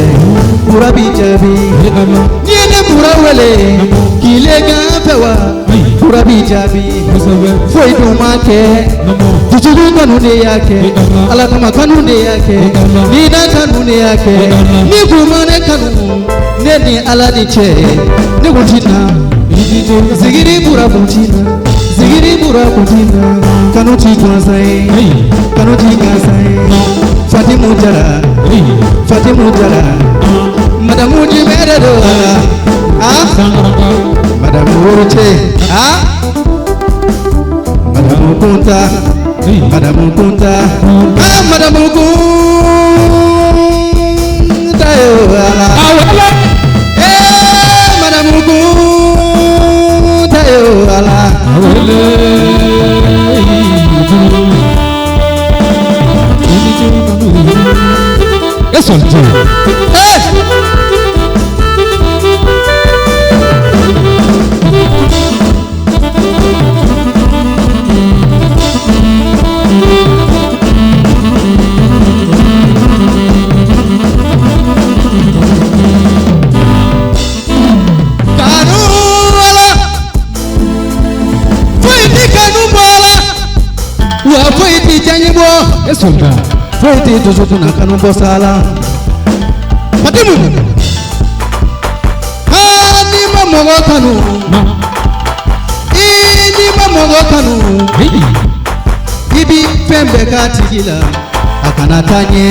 Bura b'i jaabi. Ala. N'i ye ne Bura wele tilegan fɛ wa, Bura b'i jaabi. Kosɛbɛ. Foyi dun ma kɛ, Namo. dusukun kanu de y'a kɛ, Ala kama kanu de y'a kɛ, ni na kanu de y'a kɛ. Ni kun ma ne kanu, ne ni Ala ni cɛ, ne kun ti na. I ni cɛ ka kanu. Zikiri Bura kun ti na, zikiri Bura kun ti na. Kanu ti gansan ye, Hey. kanu ti gansan ye. Fatimu Jara, Hey. Fatimu Jara, Madamu jumɛn de don ala? Ah, Sangaranga. Madamu Woroce, ah, Madamu Kunta, Hey. Madamu Kunta, ah, Madamu Kunta yo ala. Awala. Eh, Madamu Kunta yo ala. Awele. I ni cɛ ka kanu na. E sɔn cɛ. Eh! Kanu ala. E soldat. Foyi tɛ dusukun na kanu bɔ sa la. Fatimu, aa n'i ma mɔgɔ kanu, ii n'i ma mɔgɔ kanu, i bi fɛn bɛɛ k'a tigi la, a kana taa ɲɛ.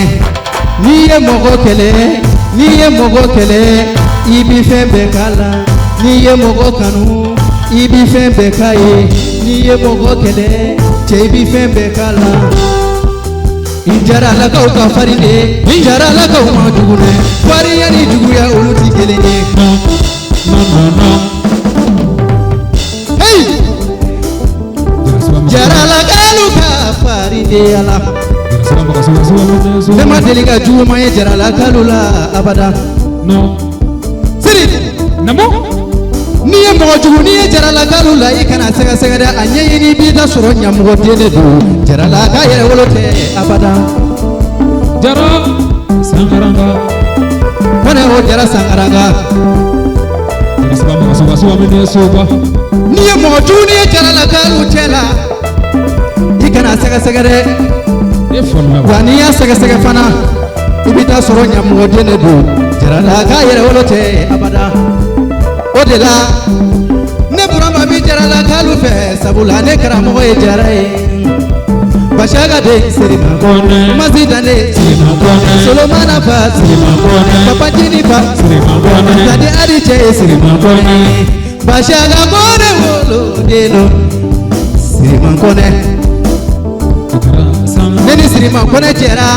N'i ye mɔgɔ kɛlɛ, n'i ye mɔgɔ kɛlɛ, i bi fɛn bɛɛ k'a la. N'i ye mɔgɔ kanu, i bi fɛn bɛɛ k'a ye. N'i ye mɔgɔ kɛlɛ, cɛ, i bi fɛn bɛɛ k'a la. Jaralakaw ka farin de, jaralakaw ma jugu dɛ. Farinya ni juguya, olu ti kelen ye. Non, non, non, non. Hey! Jaralakalu ka farin de ala. Ne ma deli ka juguman ye jaralakalu la abada. Non. Siri. Namo. N'i ye mɔgɔ jugu, n'i ye jaralakalu la, i kana sɛgɛsɛgɛ dɛ, a ɲɛɲini, i b'i ta sɔrɔ ɲamɔgɔden de don. Jaralaka yɛrɛ wolo tɛ abada. Jara Sankaranga. Kɔnɛ o jara sankaranga. N'i ye mɔgɔ jugu, n'i ye jaralakalu cɛ la, i kana sɛgɛsɛgɛ dɛ. E fɔlɔ. Wa n'i y'a sɛgɛsɛgɛ fana, i bɛ taa sɔrɔ ɲamɔgɔden de don. Jaralaka yɛrɛ wolo tɛ abada. O de la ne Burama bi jaralakalu fɛ, sabula ne karamɔgɔ ye jara ye. Basiaka de Sirima Kɔnɛ. Masi Dande Sirima Kɔnɛ. Solomana fa Sirima Kɔnɛ. Papa Jini fa Sirima Kɔnɛ. Tade Adi cɛ ye Sirima Kɔnɛ. Basiaka Kɔnɛ wolo den don Sirima Kɔnɛ. Ne ni Sirima Kɔnɛ jɛra,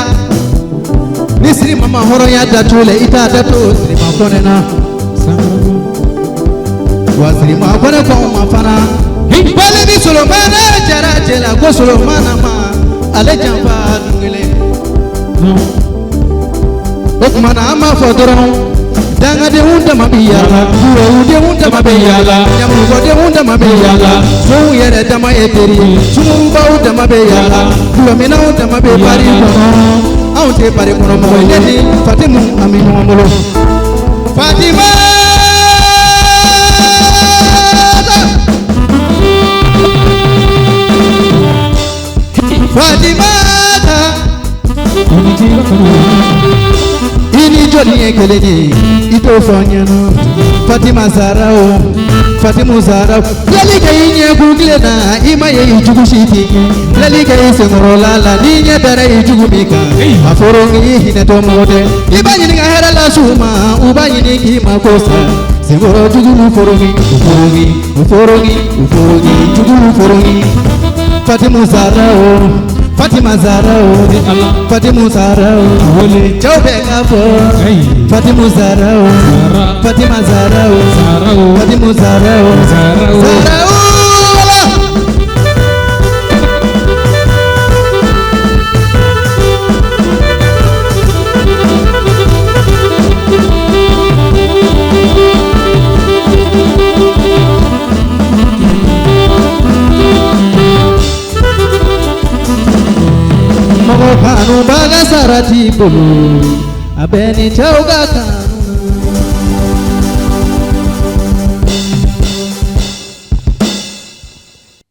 ni Sirima ma hɔrɔnya datu la, i t'a datu Sirima Kɔnɛ na. Wa Sirima Kɔnɛ ko anw ma fana wale ni Solomana jara cɛ la, ko Solomana ma ale janfa dun kelen. O tuma na an b'a fɔ dɔrɔn, dangadenw dama bɛ yaala, duwawudenw dama bɛ yaala, ɲamɔgɔdenw dama bɛ yaala, sow yɛrɛ dama ye teri ye, sungurubaw dama bɛ yaala, dulɔminnaw dama bɛ bari kɔnɔ. Anw tɛ bari kɔnɔ mɔgɔ ye. Ne ni Fatimu, an bɛ ɲɔgɔn bolo. Fatima, Fatimata, i ni jɔnni ye kelen ye, i t'o fɔ n ɲɛna. Fatima Zara o, Fatimu Zara, filɛli kɛ i ɲɛ kun tile na, i ma ye i jugu si t'i ɲɛ. Filɛli kɛ i senkɔrɔla la, n'i ɲɛ dara i jugu min kan, a fɔra k'i hinɛtɔ mɔgɔ tɛ. I b'a ɲininka hɛrɛ la s'u ma, u b'a ɲini k'i ma ko sa. Senkɔrɔ jugu foroki, u foroki, u foroki, u foroki, jugu foroki. Fatimu Zara o, Fatima Zara o, Fatimu Zara o, cɛw bɛ ka fɔ. Fatimu Zara o, Fatima Zara o, Fatimu Zara o, Zara o. Ala. Mɔgɔ kanubaga sara t'i bolo, a bɛ ni cɛw ka kanu.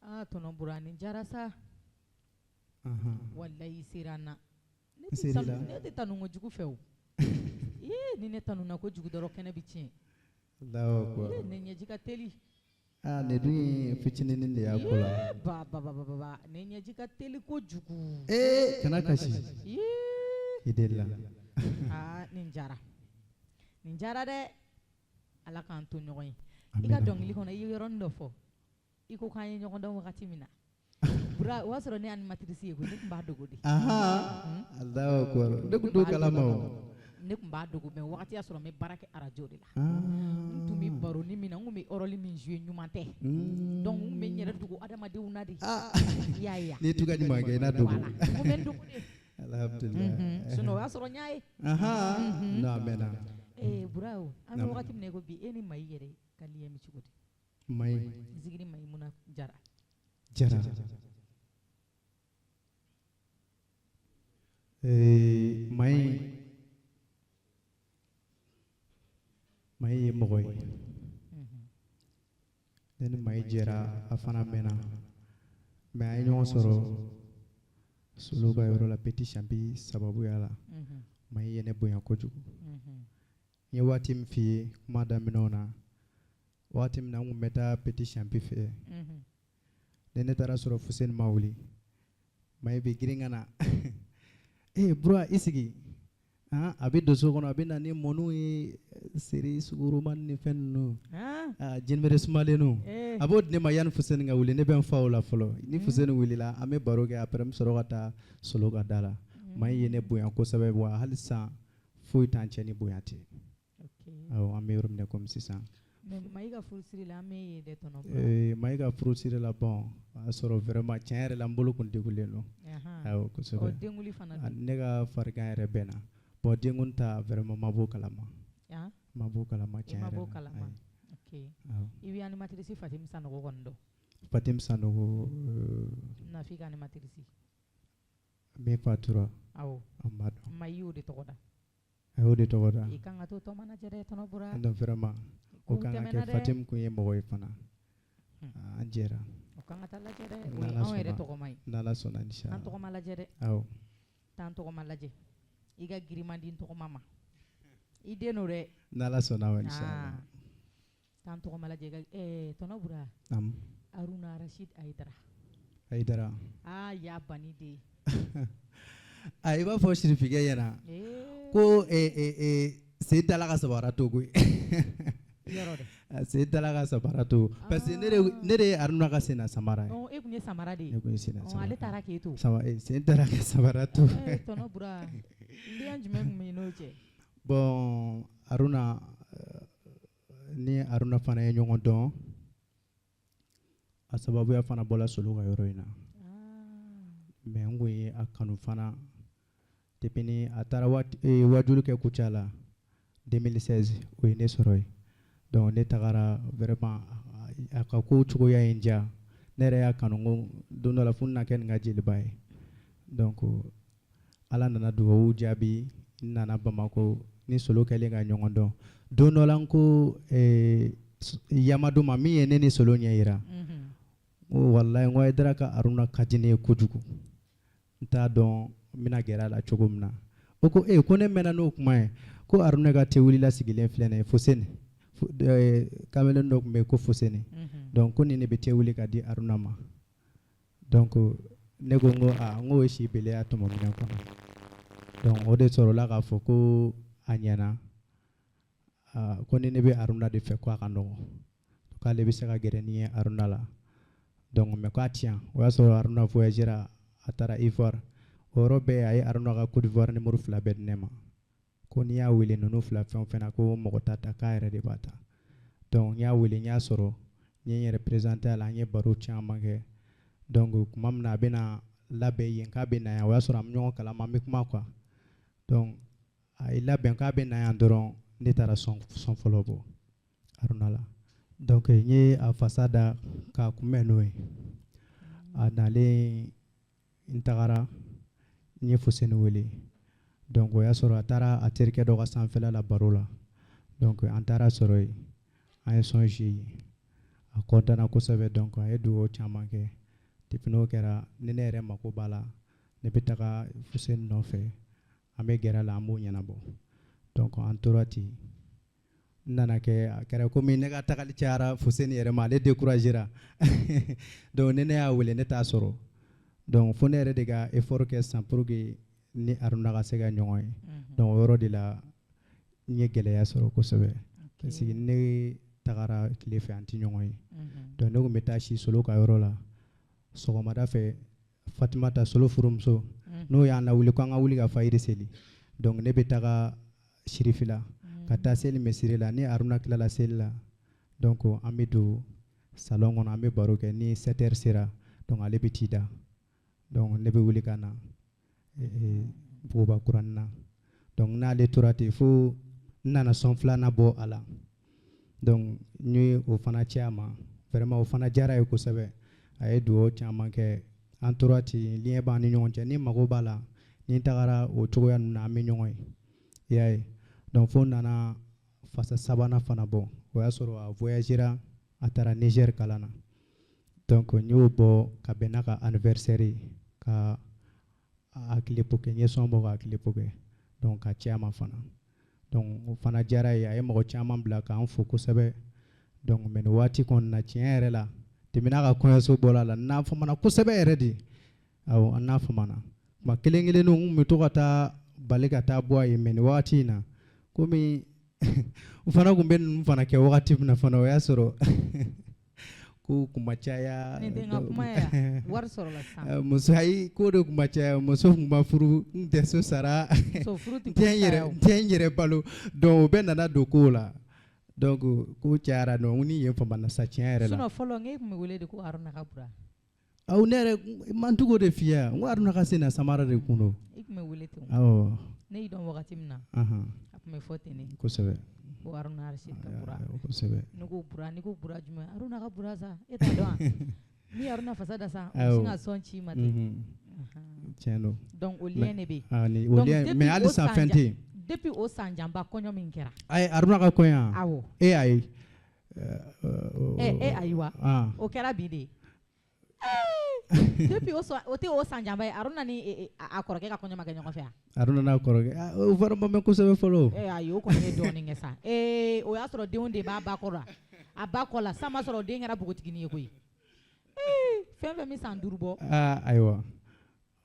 Ah, tonton Bura, nin diyara sa. Walayi, sera n na. Ne tɛ Ser'i tanu, la. ne tɛ tanu kojugu fɛ o. Ii, ni ne tanuna kojugu dɔrɔn, kɛnɛ bɛ tiɲɛ. Allahu akbar. Ee, ne ɲɛji ka teli. Aa, nin dun ye fitininin de y'a ko la. Ee, ba ba ba ba ba ba, ne ɲɛji ka teli kojugu. Ee, kana kasi. Ii, I delila. Aa, nin diyara. Nin diyara dɛ. Ala k'an to ɲɔgɔn ye. I ka Amina. dɔnkili kɔnɔ, i ye yɔrɔnin dɔ fɔ. I ko k'an ye ɲɔgɔn dɔn wagati min na. Bura, o y'a sɔrɔ ne animatrice ye koyi, ne tun b'a dogo de. Ahan, Allahu akbar. Ne kun t'o kalama o. Ne tun b'a dogo, mais wagati y'a sɔrɔ n bɛ baara kɛ arajo de la. Ah. N tun bɛ baro ni min na, n tun bɛ rôle min jouer ɲuman tɛ. Donc n tun bɛ n yɛrɛ dogo adamadenw na de. Ah. I y'a ye wa? N'i tu ka ɲuman kɛ, i n'a dogo. Voilà. N tun bɛ n dogo de. Alhamdulillah. Sinon o y'a sɔrɔ n y'a ye. Ahan. Non, a mɛnna. Ee Bura o, an bɛ Naamu. wagati min na i ko bi, e ni Mayi yɛrɛ ka lien bɛ cogo di? Mayi. Zigiri Mayimuna Jara. Jara. Ee, Mayi. Mayi ye mɔgɔ ye. Ne ni Mayi jɛra, a fana mɛnna. Mais an ye ɲɔgɔn sɔrɔ Solo ka yɔrɔ la, Petit Champi sababuya la, Mayi ye ne bonya kojugu. N ye waati min f'i ye kuma daminɛw na, waati min na n kun bɛ taa Petit Champi fɛ, ni ne taara sɔrɔ Fuseni ma wuli, Mayi bɛ girin ka na: "Ee Bura, i sigi." A bɛ don so kɔnɔ, a bɛ na ni mɔniw ye, seri sugoroma ni fɛn ninnu, jinɛbere sumalenw, a b'o di ne ma yanni Fuseni ka wuli. Ne bɛ n fa o la fɔlɔ. Ni Fuseni wulila, an bɛ baro kɛ. Après, n bɛ sɔrɔ ka taa Solo ka da la. Mayi ye ne bonya kosɛbɛ, wa hali sisan foyi t'an cɛ ni bonya tɛ. Awɔ, an bɛ yɔrɔ min na komi sisan. Mais Mayi ka furusiri la, an m'e ye dɛ, tonton Bura. Mayi ka furusiri la, bon, o y'a sɔrɔ vraiment, tiɲɛ yɛrɛ la, n bolo kun degunnen don. Awɔ, kosɛbɛ. Denkuli fana dun? Ne ka farigan yɛrɛ bɛ na. Bon, denkun ta, vraiment, ma b'o kalama. Ma b'o kalama. I tiɲɛ ma yɛrɛ b'o la. kalama. Ayi. Ok. Awɔ. I bɛ animatrice Fatim Sanogo kɔni dɔn? Fatim Sanogo? Nafi ka animatrice. Min fatura? Awɔ. An b'a dɔn. Mayi y'o de tɔgɔ da. A y'o de tɔgɔ da. I kan ka t'o tɔgɔma lajɛ dɛ, tonton Bura. Non, vraiment, o Kow kan ka tɛmɛna kɛ. dɛ. Fatim kun ye mɔgɔ ye fana. An jɛra. O kan ka taa lajɛ dɛ. O ye N'Ala anw yɛrɛ sɔnna. tɔgɔma ye. N'Ala sɔnna, An inchallah. tɔgɔma lajɛ dɛ. Awɔ. T'an tɔgɔma lajɛ. I ka girin di n tɔgɔma ma. I den don dɛ. N'Ala sɔnna ma, inchallah. T'an tɔgɔma lajɛ ka tonton Bura. Naamu. Haruna Rachid Hayidara. Hayidara. Aa, ya bani den. A i b'a fɔ sirifikɛ ɲɛna ko sen dala ka sabara to koyi. Yɔrɔ dɛ. Sen dala ka sabara to parce que ne de ye Haruna ka senna samara ye. Ɔ, e kun ye samara de ye. Ne kun ye senna Ɔ, samara. ale taara k'e to. Sama sen dala ka sabara to. Tonton Bura, lien jumɛn tun bɛ n'o cɛ? Bon, Haruna ni Haruna fana ye ɲɔgɔn dɔn, a sababuya fana bɔla Solo ka yɔrɔ in na. Mais n kun ye a kanu fana depuis ni a taara waati wajulu kɛ Kucala 2016, o ye ne sɔrɔ yen. Donc ne tagara, vraiment, a ka ko cogoya ye n diya. Ne yɛrɛ y'a kanu ko don dɔ la fo n na kɛ nin ka jeliba ye. Donc Ala nana dugawu jaabi, n nana Bamakɔ ni Solo kɛlen ka ɲɔgɔn dɔn. Don dɔ la, n ko Yamadu ma min ye ne ni Solo ɲɛ yira, n ko walayi, n ko Hayidara ka Haruna ka di ne ye kojugu, n t'a dɔn n bɛna gɛrɛ a la cogo min na. O ko ee, ko ne mɛnna n'o kuma ye, ko Haruna ka tewulila sigilen filɛ nin ye, Foseni, kamalen dɔ tun bɛ yen ko Foseni, donc ko nin de bɛ te wuli ka di Haruna ma. Donc ne ko n ko aa, n ko o ye si beleya tɔmɔ minɛn kɔnɔ. Donc o de sɔrɔla k'a fɔ ko a ɲɛna, ko ni ne bɛ Haruna de fɛ, ko a ka nɔgɔn, k'ale bɛ se ka gɛrɛ ni ye Haruna la. Donc mais k'a ti yan, o y'a sɔrɔ Haruna voyagera, a taara Ivoire. O yɔrɔ bɛɛ, a ye Haruna ka Côte d'Ivoire numéro fila bɛɛ di ne ma, ko n'i y'a wele ninnu fila fɛn o fɛn na, ko mɔgɔ t'a ta, k'a yɛrɛ de b'a ta. Donc n y'a wele, n y'a sɔrɔ, n ye n yɛrɛ présenté a la, an ye baro caman kɛ. Donc tuma min na a bɛna labɛn yen k'a bɛ na yan, o y'a sɔrɔ an bɛ ɲɔgɔn kalama, an bɛ kuma quoi. Donc a ye labɛn k'a bɛ na yan dɔrɔn, ne taara son fɔlɔ bɔ Haruna la. Donc n ye a fasa da k'a kunbɛn n'o ye. A nalen, n tagara, n ye Fuseni wele. Donc o y'a sɔrɔ a taara a terikɛ dɔ ka sanfɛla la baro la. Donc an taara sɔrɔ yen, an ye son jouer yen, a content na kosɛbɛ. Donc a ye dugawu caman kɛ. Depuis n'o kɛra, ni ne yɛrɛ mako b'a la, ne bɛ taga Fuseni nɔfɛ, an bɛ gɛrɛ a la, an b'o ɲɛnabɔ. Donc an tora ten, n nana kɛ, a kɛra komi ne ka tagali cayara Fuseni yɛrɛ ma, ale découragera. Donc ni ne y'a wele, ne t'a sɔrɔ. Donc fo ne yɛrɛ de ka effort kɛ sisan pour que ni Haruna ka se ka ɲɔgɔn ye. Donc o yɔrɔ de la n ye gɛlɛya sɔrɔ kosɛbɛ, parce que ne tagara tile fɛ, an tɛ ɲɔgɔn ye. Donc ne tun bɛ taa si Solo ka yɔrɔ la sɔgɔmada fɛ. Fatumata, Solo furumuso, n'o y'an lawuli ko an ka wuli ka fajiri seli, donc ne bɛ taga Sirifila ka taa seli misiri la. Ni Haruna tilala seli la, donc an bɛ don salon kɔnɔ, an bɛ baro kɛ. Ni 7 heures sera, donc ale bɛ t'i da. Donc ne bɛ wuli ka na Buguba kuranin na. Donc n'ale tora ten fo n nana son filanan bɔ a la. Donc n ye o fana ci a ma, vraiment, o fana diyara ye kosɛbɛ, a ye dugawu caman kɛ. An tora ten, lien b'an ni ɲɔgɔn cɛ. Ni mago b'a la, ni n tagara o cogoya ninnu na, an bɛ ɲɔgɔn ye, i y'a ye. Donc fo n nana fasa sabanan fana bɔ, o y'a sɔrɔ a voyagera, a taara Niger kalan na. Donc n y'o bɔ ka bɛn n'a ka anniversaire ye ka a clip kɛ, n ye son bɔ k'a clip kɛ, donc ka ci a ma fana. Donc o fana diyara ye, a ye mɔgɔ caman bila k'an fo kosɛbɛ. Donc mais nin waati kɔni na, tiɲɛ yɛrɛ la, depuis n'a ka kɔɲɔso bɔra a la, n'a famana kosɛbɛ yɛrɛ de. Awɔ, an n'a famana kuma kelen kelenninw, n kun bɛ to ka taa bali ka taa bɔ a ye. Mais nin wagati in na, komi u fana kun bɛ ninnu fana kɛ wagati min na fana, o y'a sɔrɔ ko kun ma caya. Nin tɛ n ka kuma ye yan, wari sɔrɔla sisan. Muso, ayi, ko de kun ma caya, muso kun ma furu, n tɛ so sara. Muso furu tɛ n tɛ n yɛrɛ ko saya o. N tɛ n yɛrɛ balo, donc o bɛɛ nana don kow la, donc ko cayara. Donc ni yen famana sa, tiɲɛ yɛrɛ la. Sinon fɔlɔ, n e tun bɛ wele de ko Haruna ka Bura. Aw, ne yɛrɛ man tugu de f'i ye, n ko Haruna ka sen na samara de kun don. I tun bɛ wele ten o. Awɔ. Ne y'i dɔn wagati min na, a tun bɛ fɔ ten de. Ko Haruna Rachid ka Bura. Ne ko Bura, n'i ko Bura jumɛn? Haruna ka Bura sa, e t'a dɔn wa? Ni Haruna fasa da sa, o bɛ sin ka son ci i ma ten. Tiɲɛ don. Donc o lien de bɛ yen. Ah, ni o Donc lien, depuis mais o halisa san fɛn tɛ yen. Depuis o san janba kɔɲɔ min kɛra. Ayi, Haruna ka kɔɲɔ? Awɔ. E ayi. E ayiwa. Ah. O kɛra bi de. Depuis o sɔn, o tɛ o san janba ye, Haruna ni a kɔrɔkɛ ka kɔɲɔ ma kɛ ɲɔgɔn fɛ wa? Haruna n'a kɔrɔkɛ, ah, o fana ma mɛn kosɛbɛ fɔlɔ. Ayi, o kɔni ye dɔɔnin kɛ sa. O y'a sɔrɔ denw de b'a ba kɔrɔ, a ba kɔ la san ma sɔrɔ, den kɛra npogotiginin ye koyi. Fɛn fɛn bɛ san 5 bɔ. Ah, ayiwa.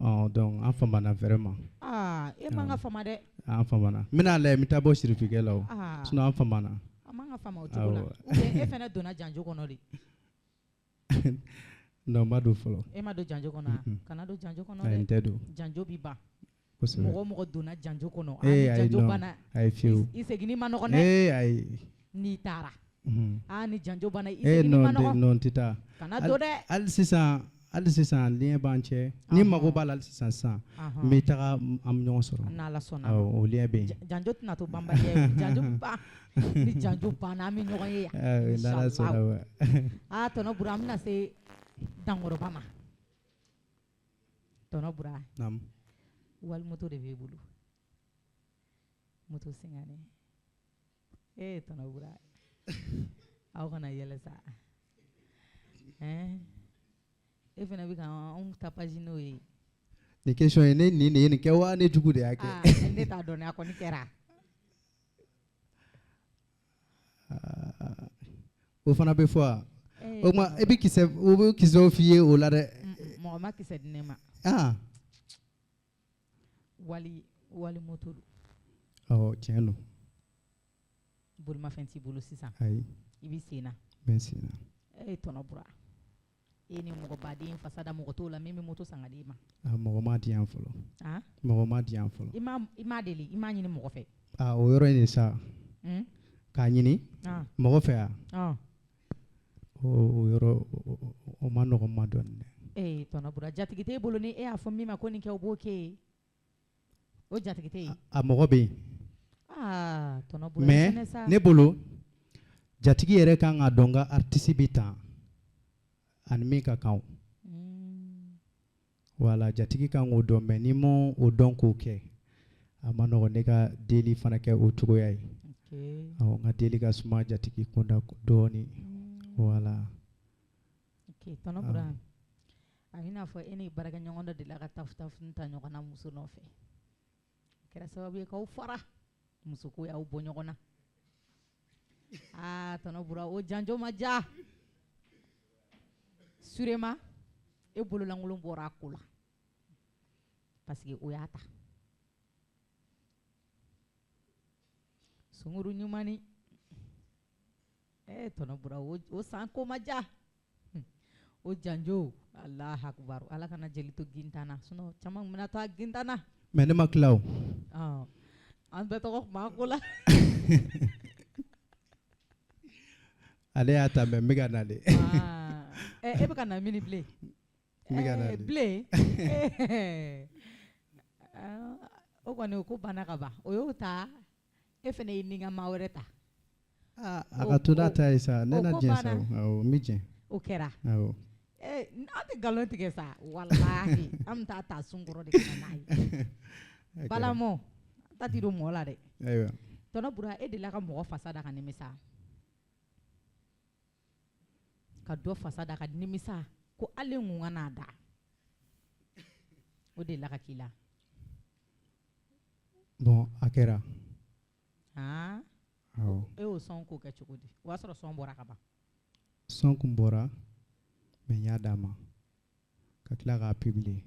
Ɔ, donc an famana vraiment. Aa, e man ka fama dɛ. An famana. N bɛna lajɛ, n bɛ taa bɔ sirifikɛ la o. Ah. Sinon an famana. A man ka fama o cogo la. Awɔ. Ou bien e fana donna janjo kɔnɔ de. Non, n ma don fɔlɔ. E ma don janjo kɔnɔ wa? Kana don janjo kɔnɔ Ayi, dɛ. n tɛ don. Janjo b'i ban. Kosɛbɛ. Mɔgɔ o mɔgɔ donna janjo kɔnɔ, Eh, ni ayi, janjo non. banna, Ayi, fiyewu. i seginni ma nɔgɔn dɛ. Eh, ayi. N'i taara. Aa, ni janjo banna, i Eh, seginni non, ma nɔgɔn. non, n tɛ taa. Kana don dɛ. Hali sisan lien b'an cɛ. Ni mago b'a la hali sisan sisan, n bɛ taga, an bɛ ɲɔgɔn sɔrɔ. N'Ala sɔnna. Awɔ, o lien bɛ yen. Janjo tɛna to banbaliya ye. Janjo ban. Ni janjo banna, an bɛ ɲɔgɔn ye yan. N'Ala Inchallah. sɔnna wa. Aa, tɔnɔ Bura, an bɛna se Dankɔrɔba ma. Tɔnɔ Bura. Naamu. Wali moto de b'e bolo. Moto singane. Tɔnɔ Bura. Aw kana yɛlɛ sa. Ɛn? E fana bɛ ka anw tapage n'o ye. Nin question ye, ne nin de ye nin kɛ wa, ne jugu de y'a kɛ? Aa, ne t'a dɔn dɛ, a kɔni kɛra. O fana bɛ fɔ wa? Eh, O tuma e bɛ kisɛ, o bɛ kisɛw f'i ye o la dɛ. Mɔgɔ ma kisɛ di ne ma. Ah. Wali moto don. Awɔ, tiɲɛ don. Bolimafɛn t'i bolo sisan. Ayi. I bɛ sen na. N bɛ sen na. Tɔnɔ Bura. E ni mɔgɔbaden fasa da mɔgɔ t'o la min bɛ moto san ka d'i ma. Ah, mɔgɔ ma di yan fɔlɔ. Ah? Mɔgɔ ma di yan fɔlɔ. I ma deli, i ma ɲini mɔgɔ fɛ. Ah, o yɔrɔ in de sa. K'a ɲini mɔgɔ fɛ yan. Ah. O yɔrɔ, o ma nɔgɔn ma dɔɔnin dɛ. Tɔnɔ Bura, jatigi t'e bolo ni e y'a fɔ min ma ko nin kɛ, o b'o kɛ ye. O jatigi tɛ yen. A mɔgɔ bɛ yen. Aa, tɔnɔ Bura, i Mais fɛnɛ sa. ne bolo, jatigi yɛrɛ kan ka dɔn ka artiste bɛ tan ani min ka kan o. Voilà, jatigi kan k'o dɔn, mais n'i m'o o dɔn k'o kɛ, a ma nɔgɔn ne ka deli fana kɛ o cogoya ye. Awɔ, n ka deli ka suma jatigi kunda dɔɔnin. Voilà. Ok, tɔnɔ Bura. A bɛ n'a fɔ e ni baarakɛɲɔgɔn dɔ delila ka tafu ta ɲɔgɔn na muso nɔfɛ. O kɛra sababu ye k'aw fara. Muso ko y'aw bɔ ɲɔgɔn na. Aa, tɔnɔ Bura, o janjo ma diya. Sûrement e bololankolon bɔra a ko la. Parce que o y'a ta. Sunkuru ɲumanni. Tɔnɔ Bura, o san ko ma diya. O janjo, Alahu akibaru, Ala kana jeli to gintan na, sinon caman bɛna to a gintan na. Mais ne ma tila o. An bɛɛ tɔgɔ tun b'a ko la. Ale y'a ta, mais n bɛ ka na de. E bɛ ka na mini bilen? N bɛ ka na de. Bilen? O kɔni, o ko banna ka ban. O y'o ta, e fana ye ni ka maa wɛrɛ ta. A ka to n'a ta ye sa, ne O na ko diɲɛ sa banna. o. Awɔ, n bɛ jɛn. O kɛra. Awɔ. An tɛ nkalon tigɛ sa, walahi, an bɛ taa ta sun kɔrɔ de ka na n'a ye. Balamɔ, an ta t'i don mɔgɔ la dɛ. Ayiwa. Tɔnɔ Bura, e delila ka mɔgɔ fasa da ka nimisa? Ka dɔ fasa da ka nimisa ko hali n kun ka n'a da. O delila ka k'i la? Bon, a kɛra. Ah. Awɔ. E y'o son ko kɛ cogo di? O y'a sɔrɔ son bɔra ka ban. Son kun bɔra, mais n y'a d'a ma ka tila k'a publier.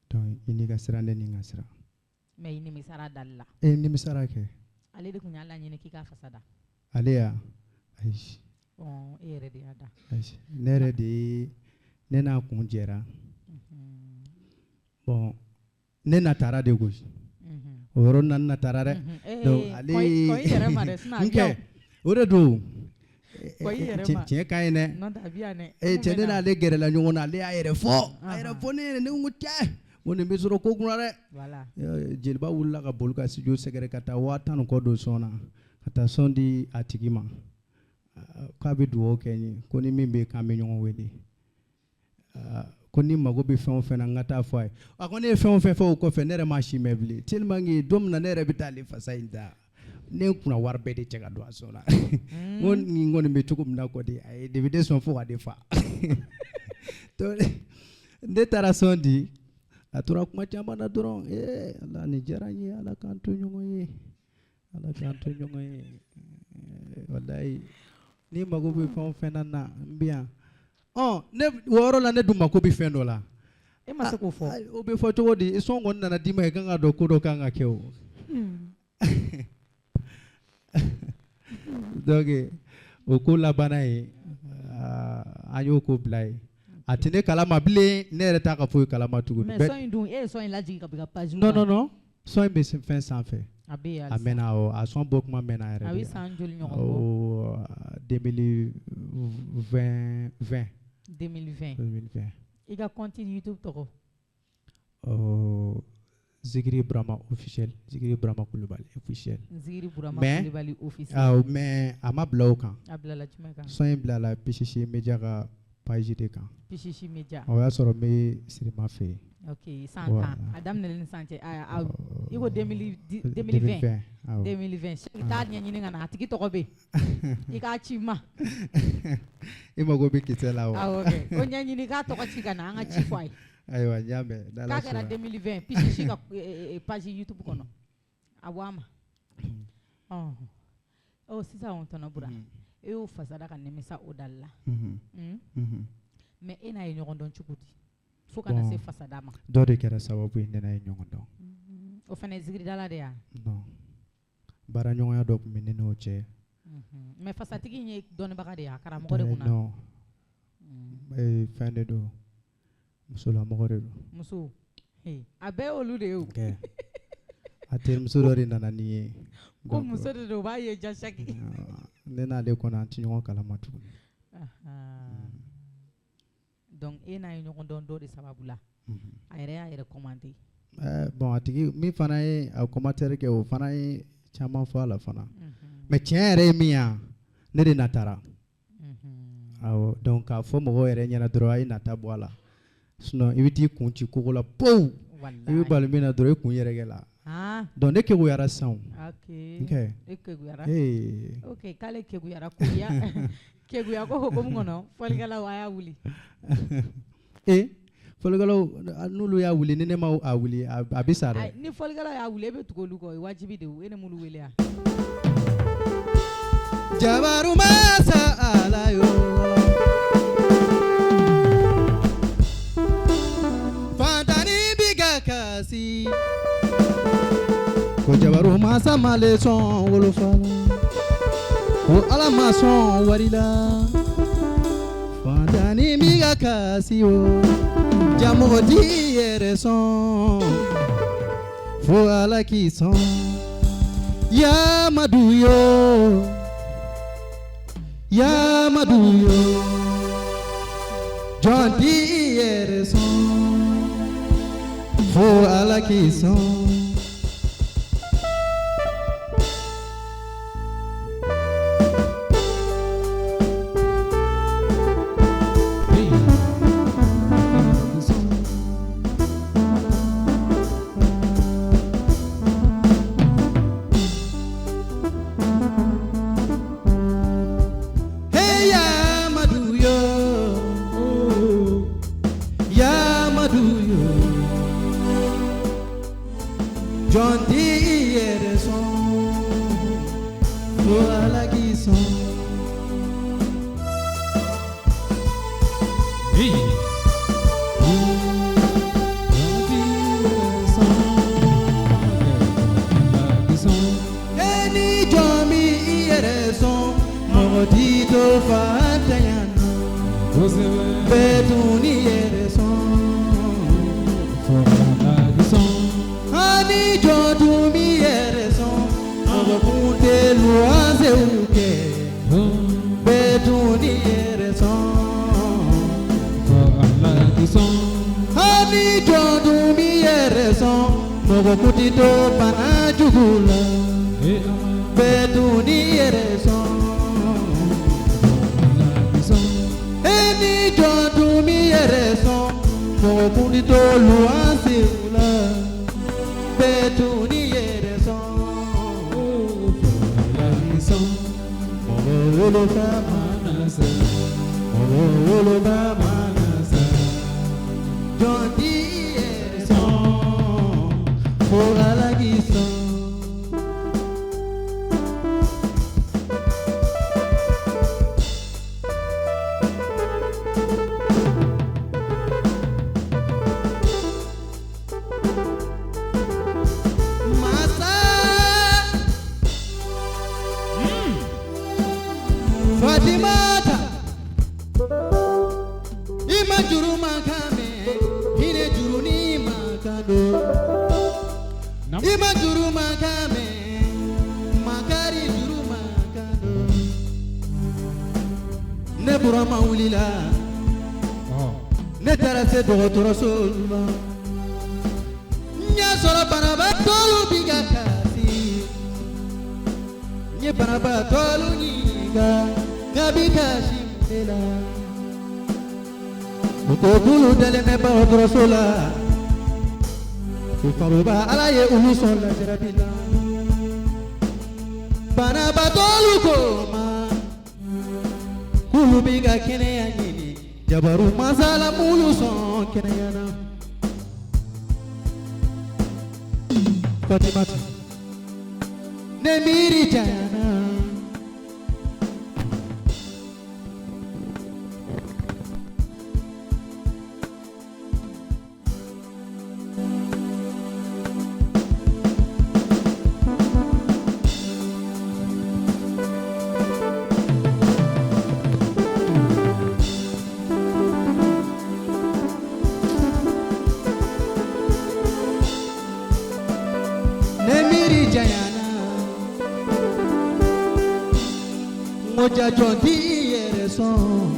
Donc i n'i ka sira, ne ni n ka sira. Mais i nimisara dali la. E nimisara kɛ. Ale de tun y'a laɲini k'i k'a fasa da. Ale ya, ayi. Bon, e yɛrɛ de y'a da. Ayi, ne yɛrɛ de ye, ne n'a kun jɛra. Bon, ne natara de koyi. O yɔrɔ na, n natara dɛ. Donc ale Kɔ i yɛrɛ ma dɛ, sinon a n bɛ yan. kɛ o de don. Kɔ i yɛrɛ ma. Tiɲɛ ka ɲi dɛ. N'o tɛ a bɛ yan dɛ. E cɛ, ne n'ale gɛrɛla ɲɔgɔn na, ale y'a yɛrɛ fɔ. A yɛrɛ fɔ ne yɛrɛ, ne ko cɛ, ko nin bɛ sɔrɔ ko kunna dɛ. Voilà. Jeliba wulila ka boli ka studio sɛgɛrɛ ka taa 10 000 ni kɔ don son na, ka taa son di a tigi ma. K'a bɛ dugawu kɛ n ye, ko ni min bɛ yen k'an bɛ ɲɔgɔn wele. Ko ni mago bɛ fɛn o fɛn na, n ka taa fɔ a ye. A ko ne ye fɛn o fɛn fɔ o kɔfɛ, ne yɛrɛ m'a si mɛn bilen, tellement que don min na ne yɛrɛ bɛ taa ale fasa in da, ne kunna wari bɛɛ de cɛ ka don a son na. N ko nin kɔni bɛ cogo min na kɔni, a ye DVD sɔn fo ka ne fa. Donc ne taara son di, a tora kuma caman na dɔrɔn. Ee Ala, nin diyara n ye, Ala k'an to ɲɔgɔn ye, Ala k'an to ɲɔgɔn ye. Walayi, n'i mago bɛ fɛn o fɛn na, na n bɛ yan. Ɔ ne o yɔrɔ la, ne dun mako bɛ fɛn dɔ la. E ma se k'o fɔ. O bɛ fɔ cogo di? Son kɔni nana d'i ma, i kan ka dɔn ko dɔ kan ka kɛ o. Donc o ko labanna yen, an y'o ko bila yen. A tɛ ne kalama bilen, ne yɛrɛ t'a ka foyi kalama tuguni. Mais son in dun, e ye son in lajigin ka bɔ i ka page Non, non, non, son in bɛ fɛn sanfɛ. A bɛ yen A mɛnna, awɔ, a son bɔ kuma mɛnna yɛrɛ A de. bɛ san joli ɲɔgɔn bɔ? Oh, 2020 20. 2020. 2020. I ka compte YouTube tɔgɔ? Oh, Zikiri Burama officiel, Zikiri Burama Kulubali officiel. Zikiri Burama Mais Kulubali officiel. Awɔ, mais a ma bila o kan. A bilala jumɛn kan? Son in bilala Pisisi Media ka page de kan. Pisisi Media. O y'a sɔrɔ n bɛ Sirima fɛ yen. Ok, san 10 a daminɛlen ni san cɛ, a i ko 2020. 2020, awɔ. 2020. Cheikh, taa ɲɛɲini ka na, a tigi tɔgɔ bɛ yen. I k'a ci n ma. I mago bɛ kisɛ la wa? Awɔ kɛ. O ɲɛɲini k'a tɔgɔ ci ka na, an ka ci fɔ a ye. Ayiwa, n y'a mɛn, n'Ala K'a kɛra sɔnna. 2020 Pisisi ka page YouTube kɔnɔ. A bɔ a ma. Ɔhɔn. Ɔ sisan o tɔnɔ Bura, e y'o fasada ka nimisa o dali la. Mais e n'a ye ɲɔgɔn dɔn cogo di? Fo ka na se fasada ma. Dɔ de kɛra sababu ye ne n'a ye ɲɔgɔn dɔn. O fana ye zikiridala de ye wa? Non. Baaraɲɔgɔnya dɔ tun bɛ ne n'o cɛ. Mais fasatigi in ye dɔnnibaga de ye a karamɔgɔ de kun na. Non. Fɛn de don. Musolamɔgɔ de don. Muso. A bɛɛ y'olu de ye o. Ok. A terimuso dɔ de nana ni ye. Ko muso de don, o b'a ye ja chaque. Ne n'ale kɔni an tɛ ɲɔgɔn kalama tuguni. Donc e n'a ye ɲɔgɔn dɔn dɔ de sababu la. A yɛrɛ y'a yɛrɛ commenter. Bon, a tigi min fana ye a commentaire kɛ, o fana ye caman fɔ a la fana. Mais tiɲɛ yɛrɛ ye min ye, ne de natara. Awɔ, donc k'a fɔ mɔgɔw yɛrɛ ɲɛna dɔrɔn, a ye nata bɔ a la. Sinon i bɛ t'i kun ci kogo la powu. I bɛ bali min na dɔrɔn, i kun yɛrɛkɛ la. Donc ne kekuyara sisan o. Ok. Ok. E kekuyara. Ee. Ok, k'ale kekuyara, kuya. Kekuya ko hokumu kɔnɔ, fɔlikɛlaw a y'a wuli. E fɔlikɛlaw n'olu y'a wuli, ni ne ma a wuli, a bɛ sa dɛ. Ni fɔlikɛlaw y'a wuli, e bɛ tugu olu kɔ, o ye wajibi de ye, e ni m'olu wele wa? Jabaru masa ala yo. Fantani bi ka kasi. Ko jabaru masa male sɔn wolofa la. Ko ala ma sɔn wari la. Fantani bi ka kasi o. Jamɔgɔ t'i yɛrɛ sɔn. Fo ala k'i sɔn. Yamadu yo. Yamadu yo. Jɔn t'i yɛrɛ sɔn. Fo ala k'i sɔn. Hey Yamadu yo, Yamadu yo. E ni jɔn b'i yɛrɛ sɔn, mɔgɔ t'i to fantanya na. Bɛɛ dun n'i yɛrɛ sɔn. Ani jɔn dun b'i yɛrɛ sɔn, mɔgɔ kun tɛ luwansew kɛ. Bɛɛ dun n'i yɛrɛ sɔn. Ani jɔn dun b'i yɛrɛ sɔn, mɔgɔ kun t'i to bana jugu la. Bɛɛ dun n'i yɛrɛ sɔn. E ni jɔn dun b'i yɛrɛ sɔn, mɔgɔ kun t'i to luwansew la. Bɛɛ dun n'i yɛrɛ sɔn. Mɔgɔ wolofa mana sa, mɔgɔ woloba mana sa, jɔn t'i yɛrɛ sɔn, fo Ala k'i sɔn. Masa Fatimata, i ma juru mankan mɛn, hinɛ juru ni mankan don. I ma juru mankan mɛn, makari juru mankan don. Ne Burama wulila, ne taara se dɔgɔtɔrɔso la. N y'a sɔrɔ banabaatɔlu bi ka kasi. N ye banabaatɔlu ɲininka, nka bi kasi mun de la? U ko k'olu dalen bɛ dɔgɔtɔrɔso la. Ko faroba Ala ye olu sɔn lajarabi la. Banabaatɔlu ko n ma k'olu bi ka kɛnɛya ɲini, jabaru masala m'olu sɔn kɛnɛya na. Fatimata, ne miiri janyana. Ne miiri janyana. N ko ja jɔn t'i yɛrɛ sɔn,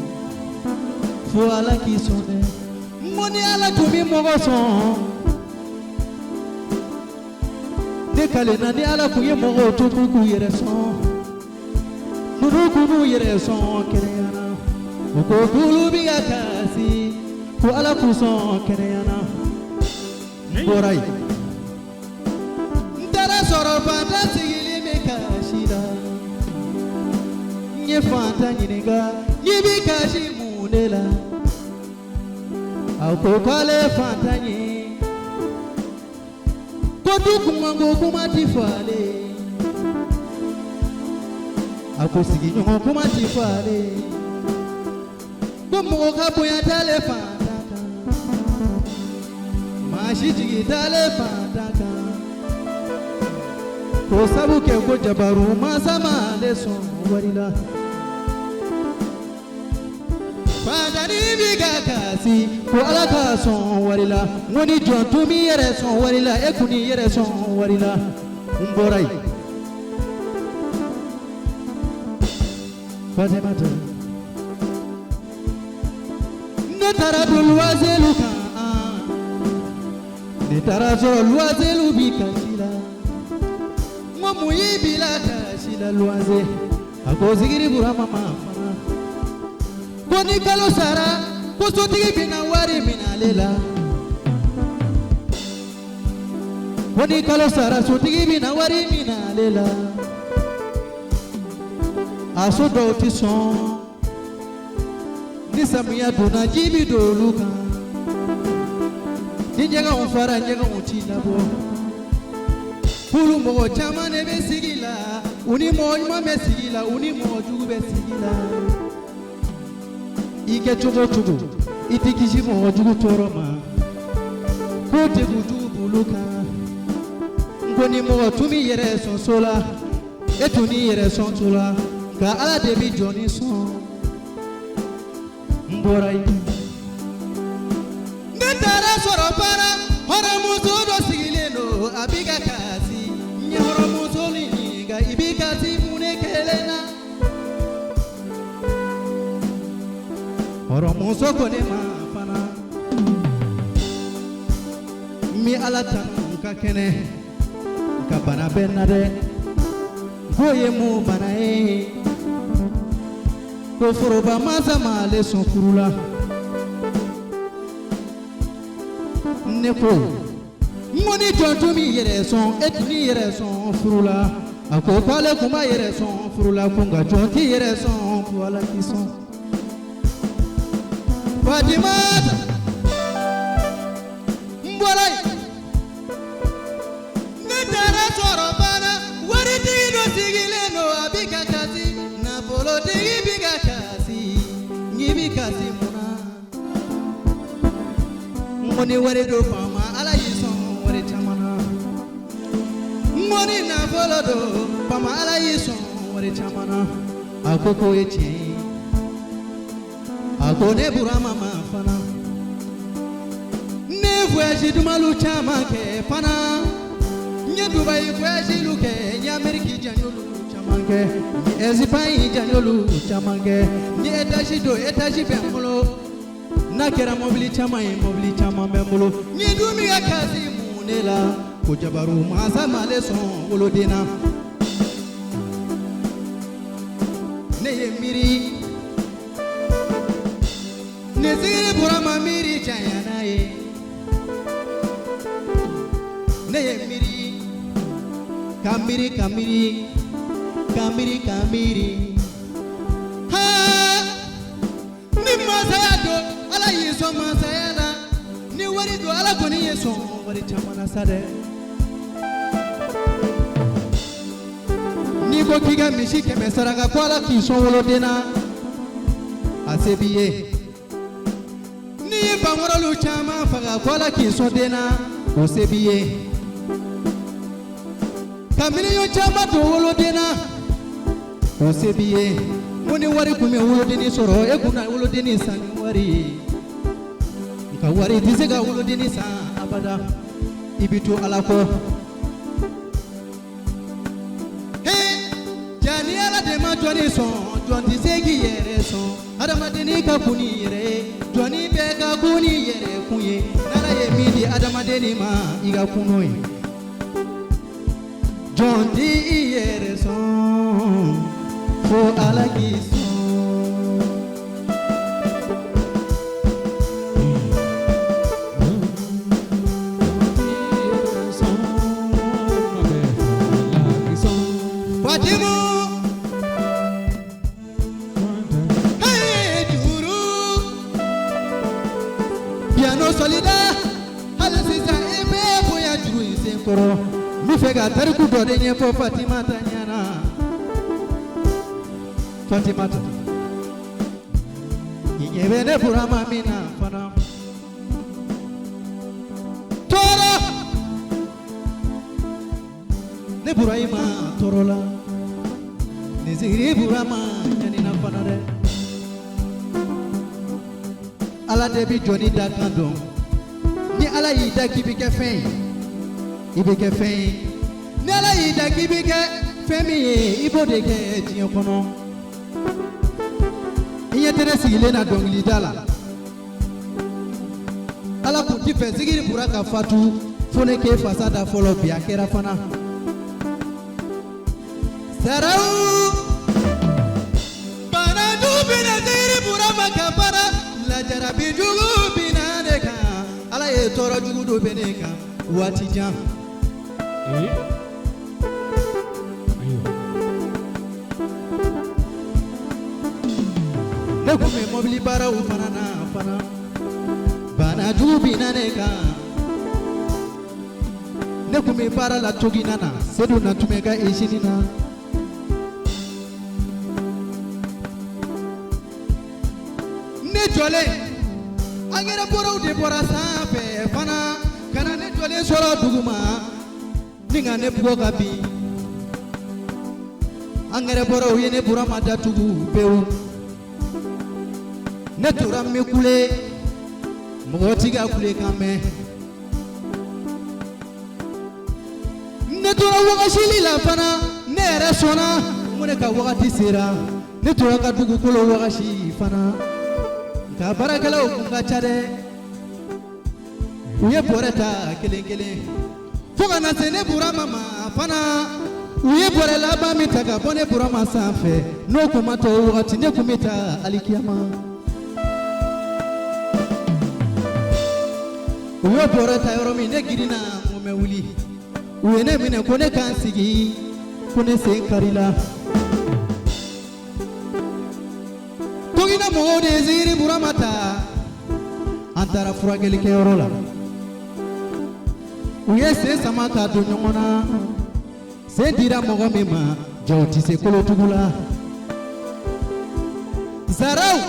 fo Ala k'i sɔn dɛ. N ko ni Ala tun bɛ mɔgɔ sɔn, ne kalenna ni Ala tun ye mɔgɔw to k'u k'u yɛrɛ sɔn, ninnu k'u b'u yɛrɛ sɔn kɛnɛya na. U ko k'olu bɛ ka kasi, ko Ala k'u sɔn kɛnɛya na. N bɔra yen. N taara sɔrɔ fantan sigilen bɛ kasi la. N ye fantan ɲininka, n'i bɛ kasi mun de la? A ko k'ale fantan ye, ko du kunkanko kuma ti fɔ ale ye. A ko sigiɲɔgɔn kuma ti fɔ ale ye. Ko mɔgɔ ka bonya t'ale fantan kan, maa si jigi t'ale fantan kan. Ko sabu kɛ ko jabaru masa m'ale sɔn wari la. Fantanni bi ka kasi, ko Ala k'a sɔn wari la. N ko ni jɔn tun b'i yɛrɛ sɔn wari la, e kun n'i yɛrɛ sɔn wari la. N bɔra yen. Fatimata, ne taara don luwazelu kan, ne taara sɔrɔ luwazelu bi kasi la. N ko mun y'i bila kasi la luwanze? A ko Zigiri Burama ma fana. Ko ni kalo sara, ko sotigi bɛna wari minɛ ale la. Ko ni kalo sara, sotigi bɛna wari minɛ ale la. A so dɔw ti sɔn, ni samiya donna ji bi don olu kan. Ni ɲɛgɛnw fara, ɲɛgɛnw ti labɔ. K'olu mɔgɔ caman de bɛ sigi la, u ni mɔgɔ ɲuman bɛ sigi la, u ni mɔgɔ jugu bɛ sigi la. I kɛ cogo o cogo, I tɛ kisi mɔgɔ jugu tɔɔrɔ ma, ko degun jugu b'olu kan. N ko ni mɔgɔ tun b'i yɛrɛ sɔn so la, e tun n'i yɛrɛ sɔn to la, nka Ala de bɛ jɔnni sɔn. N bɔra yen. Ne taara sɔrɔ fana hɔrɔnmuso dɔ sigilen don, a b'i ka kasi. N ye hɔrɔnmuso nin ɲininka, i b'i kasi mun de kelen na? Hɔrɔnmuso ko ne ma fana, n bɛ Ala tanu n ka kɛnɛ, n ka bana bɛ n na dɛ. K'o ye mun bana ye? Ko foroba mansa m'ale sɔn furu la. Ne ko n ko ni jɔn tun b'i yɛrɛ sɔn, e tun b'i yɛrɛ sɔn furu la. A ko k'ale tun b'a yɛrɛ sɔn furu la, ko nka jɔn t'i yɛrɛ sɔn, ko Ala k'i sɔn. Fatimata, n bɔra yen. Ne taara sɔrɔ fana waritigi dɔ sigilen don, a b'i ka kasi, nafolotigi b'i ka kasi, n'i b'i kasi mun na? N ko ni wari don faama, Ala y'i sɔn wari caman na. N ko ni nafolo don faama, Ala y'i sɔn wari caman na. A ko k'o ye tiɲɛ ye. A ko ne Burama ma fana, ne voyage dumalu caman kɛ fana. N ye Dubayi voyage lu kɛ, n ye Amérique janjolu caman kɛ, n ye Espagne janjolu caman kɛ, n ye étage don, étage bɛ n bolo. N'a kɛra mobili caman ye, mobili caman bɛ n bolo. N ye dun bɛ ka kasi mun de la? Ko jabaru mansa m'ale sɔn woloden na. Ne ye miiri, ne sigi Burama miiri caya n'a ye. Ne ye miiri, ka miiri, ka miiri, ka miiri, ka miiri. Ha! Ni masaya don, Ala y'i sɔn masaya la. Ni wari don, Ala kɔni ye sɔn wari caman na sa dɛ. N'i ko k'i ka misi 100 saraka, ko Ala k'i sɔn woloden na, a se b'i ye. N'i ye bankɔrɔlu caman faga, ko Ala k'i sɔn den na, o se b'i ye. Ka miliyɔn caman don woloden na, o se b'i ye. Ko ni wari kun bɛ wolodenni sɔrɔ, e kun na wolodenni san ni wari ye. Nka wari tɛ se ka wolodenni san abada, i bɛ to Ala kɔ. He, ja ni Ala de ma jɔnni sɔn, jɔn tɛ se k'i yɛrɛ sɔn. Adamadenni ka kun n'i yɛrɛ ye, jɔnni bɛɛ ka kun n'i yɛrɛ kun ye. N'Ala ye min di adamadenni ma, i ka kun n'o ye. Jɔn t'i yɛrɛ sɔn, fo Ala k'i sɔn. Fatimu, hey juru, piano solida, hali sisan i bɛ bonya juru in sen kɔrɔ. N bɛ fɛ ka tariku dɔ de ɲɛfɔ Fatimata ɲɛna. Fatimata, i ɲɛ bɛ ne Burama min na fana. Tɔɔrɔ, ne Burahima tɔɔrɔ la. Ne sigiri Burama ɲanina fana dɛ. Ala de bɛ jɔnni da kan dɔn. Ni Ala y'i da k'i bɛ kɛ fɛn ye, i bɛ kɛ fɛn ye. Ni Ala y'i da k'i bɛ kɛ fɛn min ye, i b'o de kɛ diɲɛ kɔnɔ. I ɲɛ tɛ ne sigilen na dɔnkilida la. Ala kun ti fɛ Zigiri Bura ka fatu fo ne k'e fasa da fɔlɔ, bi a kɛra fana. Saraw, bana jugu bɛna Zigiri Burama kan fana, lajarabi jugu bɛna ne kan. Ala ye tɔɔrɔ jugu dɔ bɛ ne kan waati jan. Ne kun bɛ mobili baaraw fana na fana, bana jugu binna ne kan. Ne kun bɛ baara la Togina na, Sedu na tun bɛ ka izini na. Ne jɔlen, Angɛrɛ bɔrɛw de bɔra sanfɛ fana ka na ne jɔlen sɔrɔ duguma ni ka ne bugɔ ka bin. Angɛrɛ bɔrɛw ye ne Burama datugu pewu. Ne tora n bɛ kule, mɔgɔ t'i ka kulekan mɛn. Ne tora wagasili la fana, ne yɛrɛ sɔnna n ko ne ka wagati sera. Ne tora ka dugukolo wagasi fana, nka baarakɛlaw kun ka ca dɛ. U ye bɔrɛ ta kelen kelen fo ka na se ne Burama ma fana. U ye bɔrɛ laban min ta ka bɔ ne Burama sanfɛ, n'o kun ma to wagati ne kun bɛ taa alikiyama. U ye bɔrɛ ta yɔrɔ min, ne girinna n ko n bɛ wuli. U ye ne minɛ ko ne k'an sigi, ko ne sen karila. Togina mɔgɔw de ye Zigiri Burama ta, an taara furakɛlikɛyɔrɔ la. U ye sen sama ka don ɲɔgɔn na. Sen dira mɔgɔ min ma, jaw tɛ se kolotugu la. Zaraw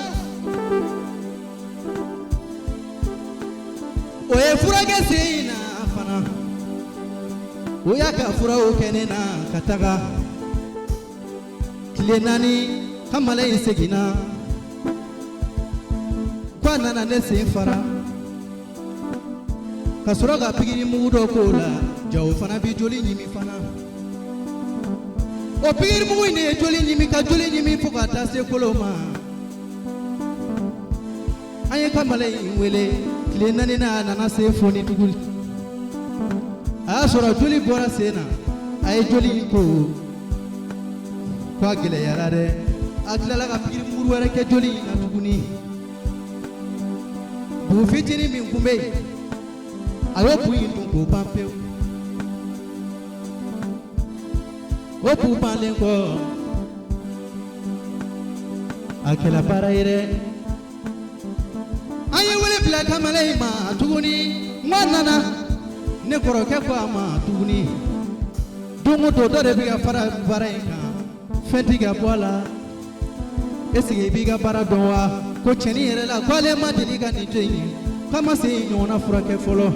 o ye furakɛ sen in na fana. O y'a ka furaw kɛ ne na ka taga. Tile 4 kamalen in seginna ko a nana ne sen fara ka sɔrɔ ka pikiri mugu dɔ k'o la. Jaw fana bi joli ɲimi fana. O pikiri mugu in de ye joli ɲimi ka joli ɲimi fo ka taa se kolo ma. An ye kamalen in wele, tile 4 na a nana sen foni tuguni. A y'a sɔrɔ joli bɔra sen na, a ye joli in ko ko a gɛlɛyara dɛ. A tilala ka pikiri mugu wɛrɛ kɛ joli in na tuguni. Bu fitinin min kun bɛ yen, a y'o bu in dun k'o ban pewu. O bu bannen kɔ, a kɛla baara ye dɛ. An ye wele bila kamalen in ma tuguni. N ko a nana, ne kɔrɔkɛ ko a ma tuguni. Don o don dɔ de bɛ ka fara baara in kan, fɛn tɛ ka bɔ a la. Est-ce que i b'i ka baara dɔn wa? Ko cɛnin yɛrɛ la k'ale ma deli ka nin to yen, k'a ma sen ɲɔgɔnna furakɛ fɔlɔ.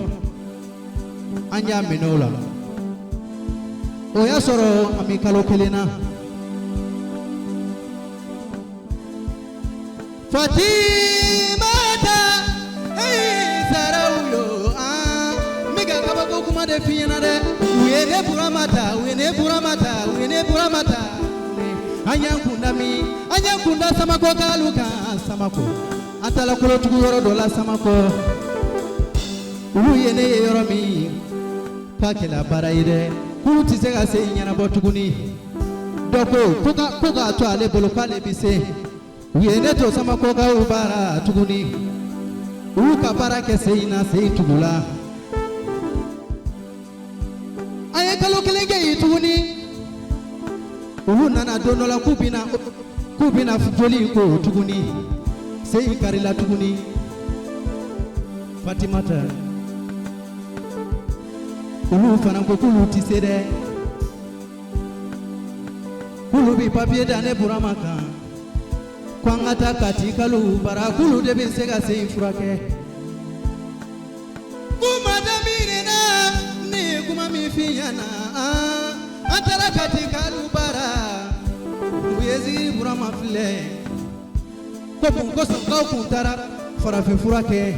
An y'a minɛ o la. O y'a sɔrɔ an bɛ kalo 1 na. Fatimata ee Zaraw yo, n bɛ ka kabako kuma de f'i ɲɛna dɛ. U ye ne Burama ta, u ye ne Burama ta, u ye ne Burama ta. An y'an kunda min, an y'an kunda Samakɔ k'alu kan Samakɔ. An taara kolotugu yɔrɔ dɔ la Samakɔ. Olu ye ne ye yɔrɔ min, k'a kɛla baara ye dɛ. K'olu tɛ se ka sen ɲɛnabɔ tuguni. Dɔ ko ko k'a to ale bolo k'ale bɛ se. U ye ne to Samakɔkaw baara tuguni. U y'u ka baara kɛ sen in na, sen tugula. An ye kalo 1 kɛ yen tuguni. Olu nana don dɔ la k'u bɛna joli in ko tuguni. Sen in karila tuguni. Fatimata olu fana ko k'olu tɛ se dɛ. K'olu bɛ papiye da ne Burama kan. Ko an ka taa Kati kalu bara, k'olu de bɛ se ka sen in furakɛ. Kuma daminɛ na, ne ye kuma min f'i ɲɛna, an taara Kati kalu bara, u ye Zigiri Burama filɛ. Ko mun kosɔn k'aw kun taara farafin fura kɛ?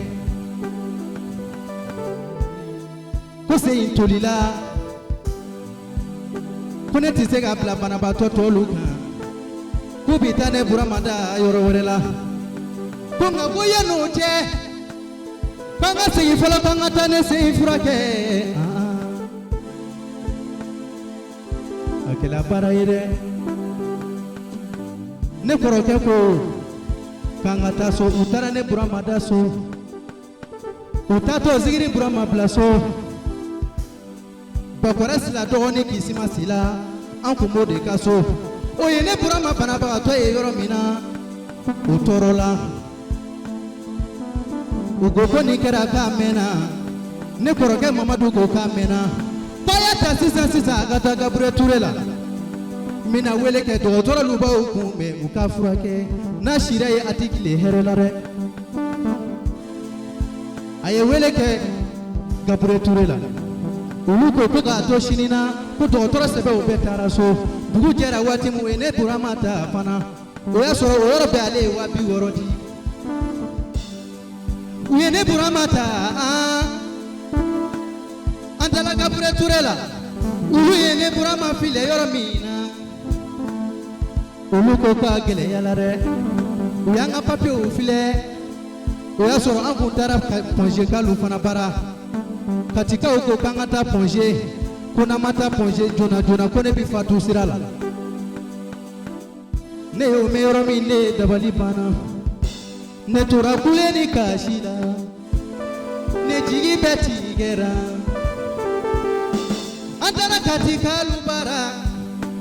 Ko sen in tolila. Ko ne tɛ se ka bila banabaatɔ tɔlu kan. K'u bɛ taa ne Burama da yɔrɔ wɛrɛ la. Ko nka ko yan'o cɛ, k'an ka segin fɔlɔ k'an ka taa ne sen in furakɛ. A kɛla baara ye dɛ. Ne kɔrɔkɛ ko k'an ka taa so. U taara ne Burama da so. U taatɔ Zigiri Burama bila so. Bakɔrɛ Sila dɔgɔnin Kisima Sila, an kun b'o de ka so. O ye ne Burama banabagatɔ ye yɔrɔ min na, u tɔɔrɔla. U ko ko nin kɛra k'a mɛnna. Ne kɔrɔkɛ Mamadu ko k'a mɛnna. K'a y'a ta sisan sisan a ka taa Gabriel Ture la. N bɛna wele kɛ dɔgɔtɔrɔlu b'aw kunbɛn u k'a furakɛ. N'a sira ye a tɛ tile hɛrɛ la dɛ. A ye wele kɛ Gabriel Touré la. Olu ko ko k'a to sini na, ko dɔgɔtɔrɔ sɛbɛw bɛɛ taara so. Dugu jɛra waati min, u ye ne Burama ta fana. O y'a sɔrɔ o yɔrɔ bɛɛ ale ye 60 000 di. U ye ne Burama ta, an taara Gabriel Touré la. Olu ye ne Burama filɛ yɔrɔ min na, olu ko k'a gɛlɛyala dɛ. U y'an ka papiyew filɛ. O y'a sɔrɔ an kun taara Point G kalu fana bara. Katikaw ko k'an ka taa Point G, ko n'an ma taa Point G joona joona, ko ne bɛ fatu sira la. Ne y'o mɛn yɔrɔ min, ne ye dabali banna. Ne tora kule ni kasi la, ne jigi bɛɛ tigɛra. An taara Katikalu bara,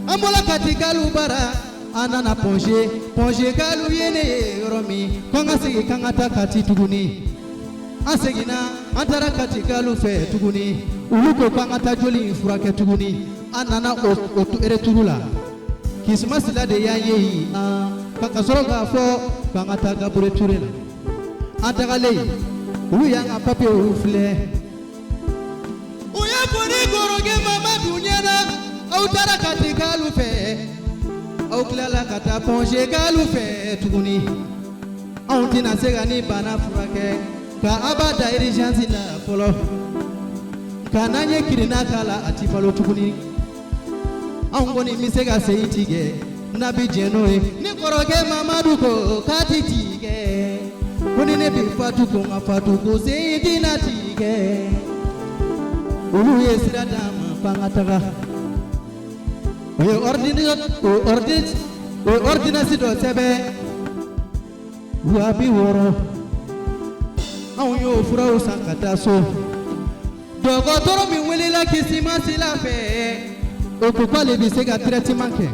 an bɔra Katikalu bara, an nana Point G. Point G kalu ye ne ye yɔrɔ min, ko an ka segin k'an ka taa Kati tuguni. An seginna, an taara Katikalu fɛ tuguni. Olu ko k'an ka taa joli in furakɛ tuguni. An nana o o retour la, Kisima Sila de y'an ye yen ka sɔrɔ k'a fɔ k'an ka taa Gabriel Touré la. An tagalen, olu y'an ka papiyew filɛ. U y'a fɔ ne kɔrɔkɛ Mamadu ɲɛna: aw taara Katikalu fɛ, aw tilala ka taa Point G kalu fɛ tuguni, anw tɛna se ka ni bana furakɛ nka a b'a da urgence la fɔlɔ, nka n'an ye kirina k'a la, a ti balo tuguni. Anw kɔni bɛ se ka sen tigɛ n'a bɛ jɛn n'o ye. Ni kɔrɔkɛ Mamadu ko k'a ti tigɛ, ko ni ne bɛ fatu, ko n ka fatu, ko sen tɛna tigɛ. Olu ye sira d'an ma f'an ka taga. U ye ordonnance dɔ sɛbɛn, 60 000. Anw y'o furaw san ka taa so. Dɔgɔtɔrɔ min welela Kisima Sila fɛ, o ko k'ale bɛ se ka traitement kɛ,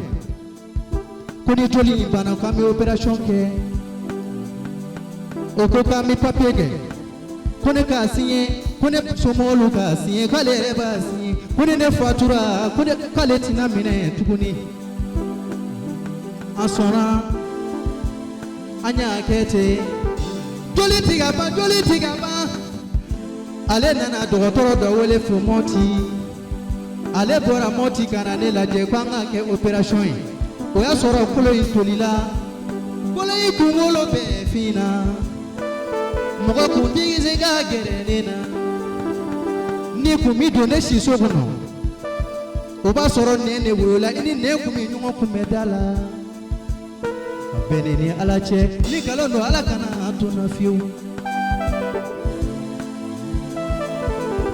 ko ni joli in banna, k'an bɛ opération kɛ. O ko k'an bɛ papier kɛ, ko ne k'a signé, ko ne somɔgɔw k'a signé, k'ale yɛrɛ b'a signé, ko ni ne fatura, ko ne k'ale tɛna minɛ tuguni. An sɔnna, an y'a kɛ ten. Joli ti ka ban, joli ti ka ban. Ale nana dɔgɔtɔrɔ dɔ wele fo Mɔti. Ale bɔra Mɔti ka na ne lajɛ ko an k'a kɛ opération ye. O y'a sɔrɔ kolo in tolila, kolo in kunkolo bɛɛ finna, mɔgɔ kun tɛ se ka gɛrɛ ne na. Ni kun mi don ne siso kɔnɔ, o b'a sɔrɔ nɛn de woyola. I ni nɛn kun bɛ ɲɔgɔn kunbɛn da la. A bɛɛ ne ni Ala cɛ, ni nkalon don, Ala kana a to n na fiyewu.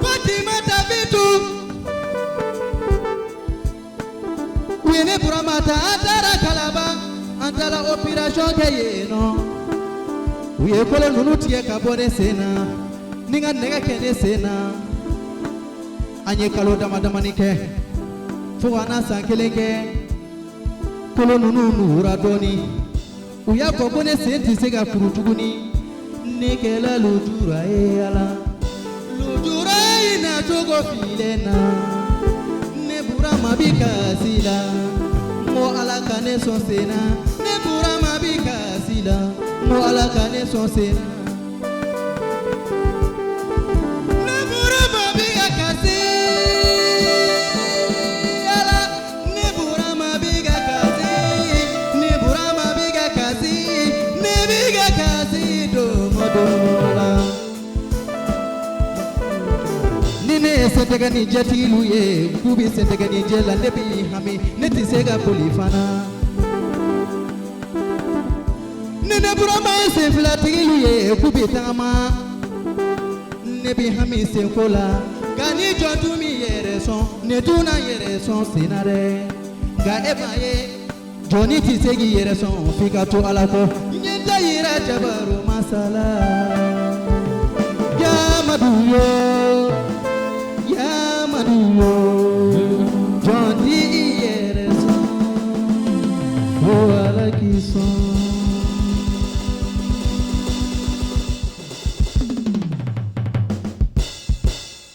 Fatimata Bintu, u ye ne Burama ta, an taara Kalaban, an taara opération kɛ yen nɔ. U ye kolo ninnu tigɛ ka bɔ ne sen na ni ka nɛgɛ kɛ ne sen na. An ye kalo dama damani kɛ, fo ka na san kelen kɛ, kolo ninnu nugura dɔɔni. U y'a fɔ ko ne sen tɛ se ka kuru tuguni. Ne kɛla lujura ye. Ala, lujura in na cogo filɛ na, ne Burama bi kasi la. N ko Ala ka ne sɔn sen na. Ne Burama bi kasi la, n ko Ala ka ne sɔn sen na. Ne Burama bi ka kasi. Ala, ne Burama bi ka kasi, ne Burama bi ka kasi, ne bi ka kasi don o don la. Ni ne ye sentɛgɛ ni jɛtigiw ye k'u bɛ sentɛgɛ ni jɛ la, ne b'i hami, ne tɛ se ka boli fana. Ni ne Burama ye sen filatigiw ye k'u bɛ tagama, ne bɛ hami senko la. Nka ni jɔn tun b'i yɛrɛ sɔn, ne tun na yɛrɛ sɔn sen na dɛ. Nka e m'a ye, jɔnni tɛ se k'i yɛrɛ sɔn f'i ka to Ala kɔ. N ye n ta yira jabaru masala Yamadu yo, Yamadu yo, jɔn t'i yɛrɛ sɔn ko Ala k'i sɔn.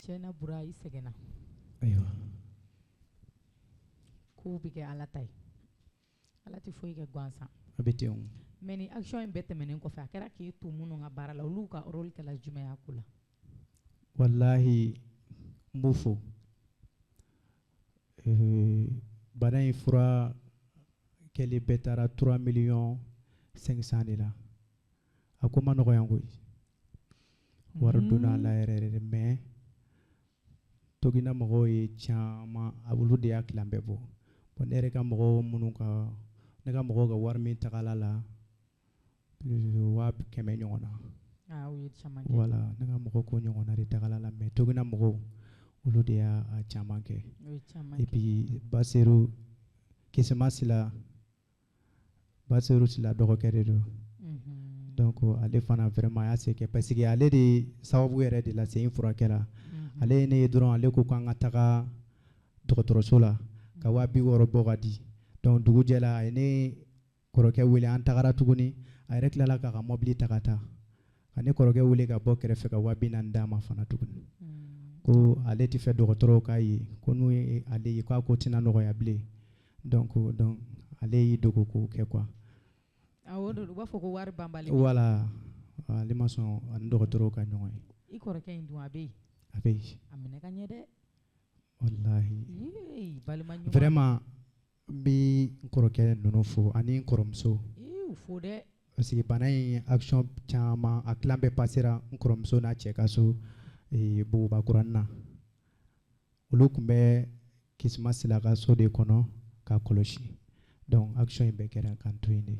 Tiɲɛna Bura, i sɛgɛnna. Ayiwa. Kow bɛ kɛ Ala ta ye, Ala tɛ foyi kɛ gansan. A bɛ ten o. Mais ni action in bɛɛ tɛmɛnen kɔfɛ, a kɛra k'e to minnu ka baara la, olu ka rôle kɛla jumɛn ye a ko la? Walahi, n b'u fo. Bana in fura kɛli bɛɛ taara 3 millions 500 de la. A ko ma nɔgɔya koyi, wari donna a la yɛrɛ yɛrɛ de. Mais Togina mɔgɔw ye caman, olu de y'a tilan bɛɛ bɔ. Bon, ne yɛrɛ ka mɔgɔw minnu ka, ne ka mɔgɔw ka wari min tagala la, plus 100 000 ɲɔgɔn na. Ah, o ye caman kɛ. Voilà, ne ka mɔgɔw ko ɲɔgɔnna de tagala la, mais Togina mɔgɔw, olu de y'a a caman kɛ. O ye caman Et kɛ. puis Baseru Kisima Sila, Baseru Sila dɔgɔkɛ de don. Donc ale fana vraiment a y'a se kɛ, parce que ale de sababu yɛrɛ de la sen in furakɛra. Ale ye ne ye dɔrɔn, ale ko k'an ka taga dɔgɔtɔrɔso la ka 60 000 bɔ ka di. Donc dugu jɛla, a ye ne kɔrɔkɛ wele, an tagara tuguni. A yɛrɛ tilala k'a ka mɔbili ta ka taa ka ne kɔrɔkɛ wele ka bɔ kɛrɛfɛ ka 40 000 d'a ma fana tuguni, ko ale tɛ fɛ dɔgɔtɔrɔw k'a ye, ko n'u ye ale ye k'a ko tɛna nɔgɔya bilen. Donc ale y'i dogo k'o kɛ quoi. Awɔ, o de don, u b'a fɔ ko wari banbali. Voilà, ale ma sɔn ani dɔgɔtɔrɔw ka ɲɔgɔn ye. I kɔrɔkɛ in dun, a bɛ yen? A bɛ yen. A minɛ ka ɲɛ dɛ. Walahi. Yee, balima ɲuman. Vraiment, n bɛ n kɔrɔkɛ ninnu fo ani n kɔrɔmuso. Ee, u fo dɛ. Parce que bana in action caman, a tilan bɛɛ passera n kɔrɔmuso n'a cɛ ka so, Bogoba kuranin na. Olu tun bɛ Kisima Sila ka so de kɔnɔ ka kɔlɔsi. Donc action in bɛɛ kɛra k'an to yen de.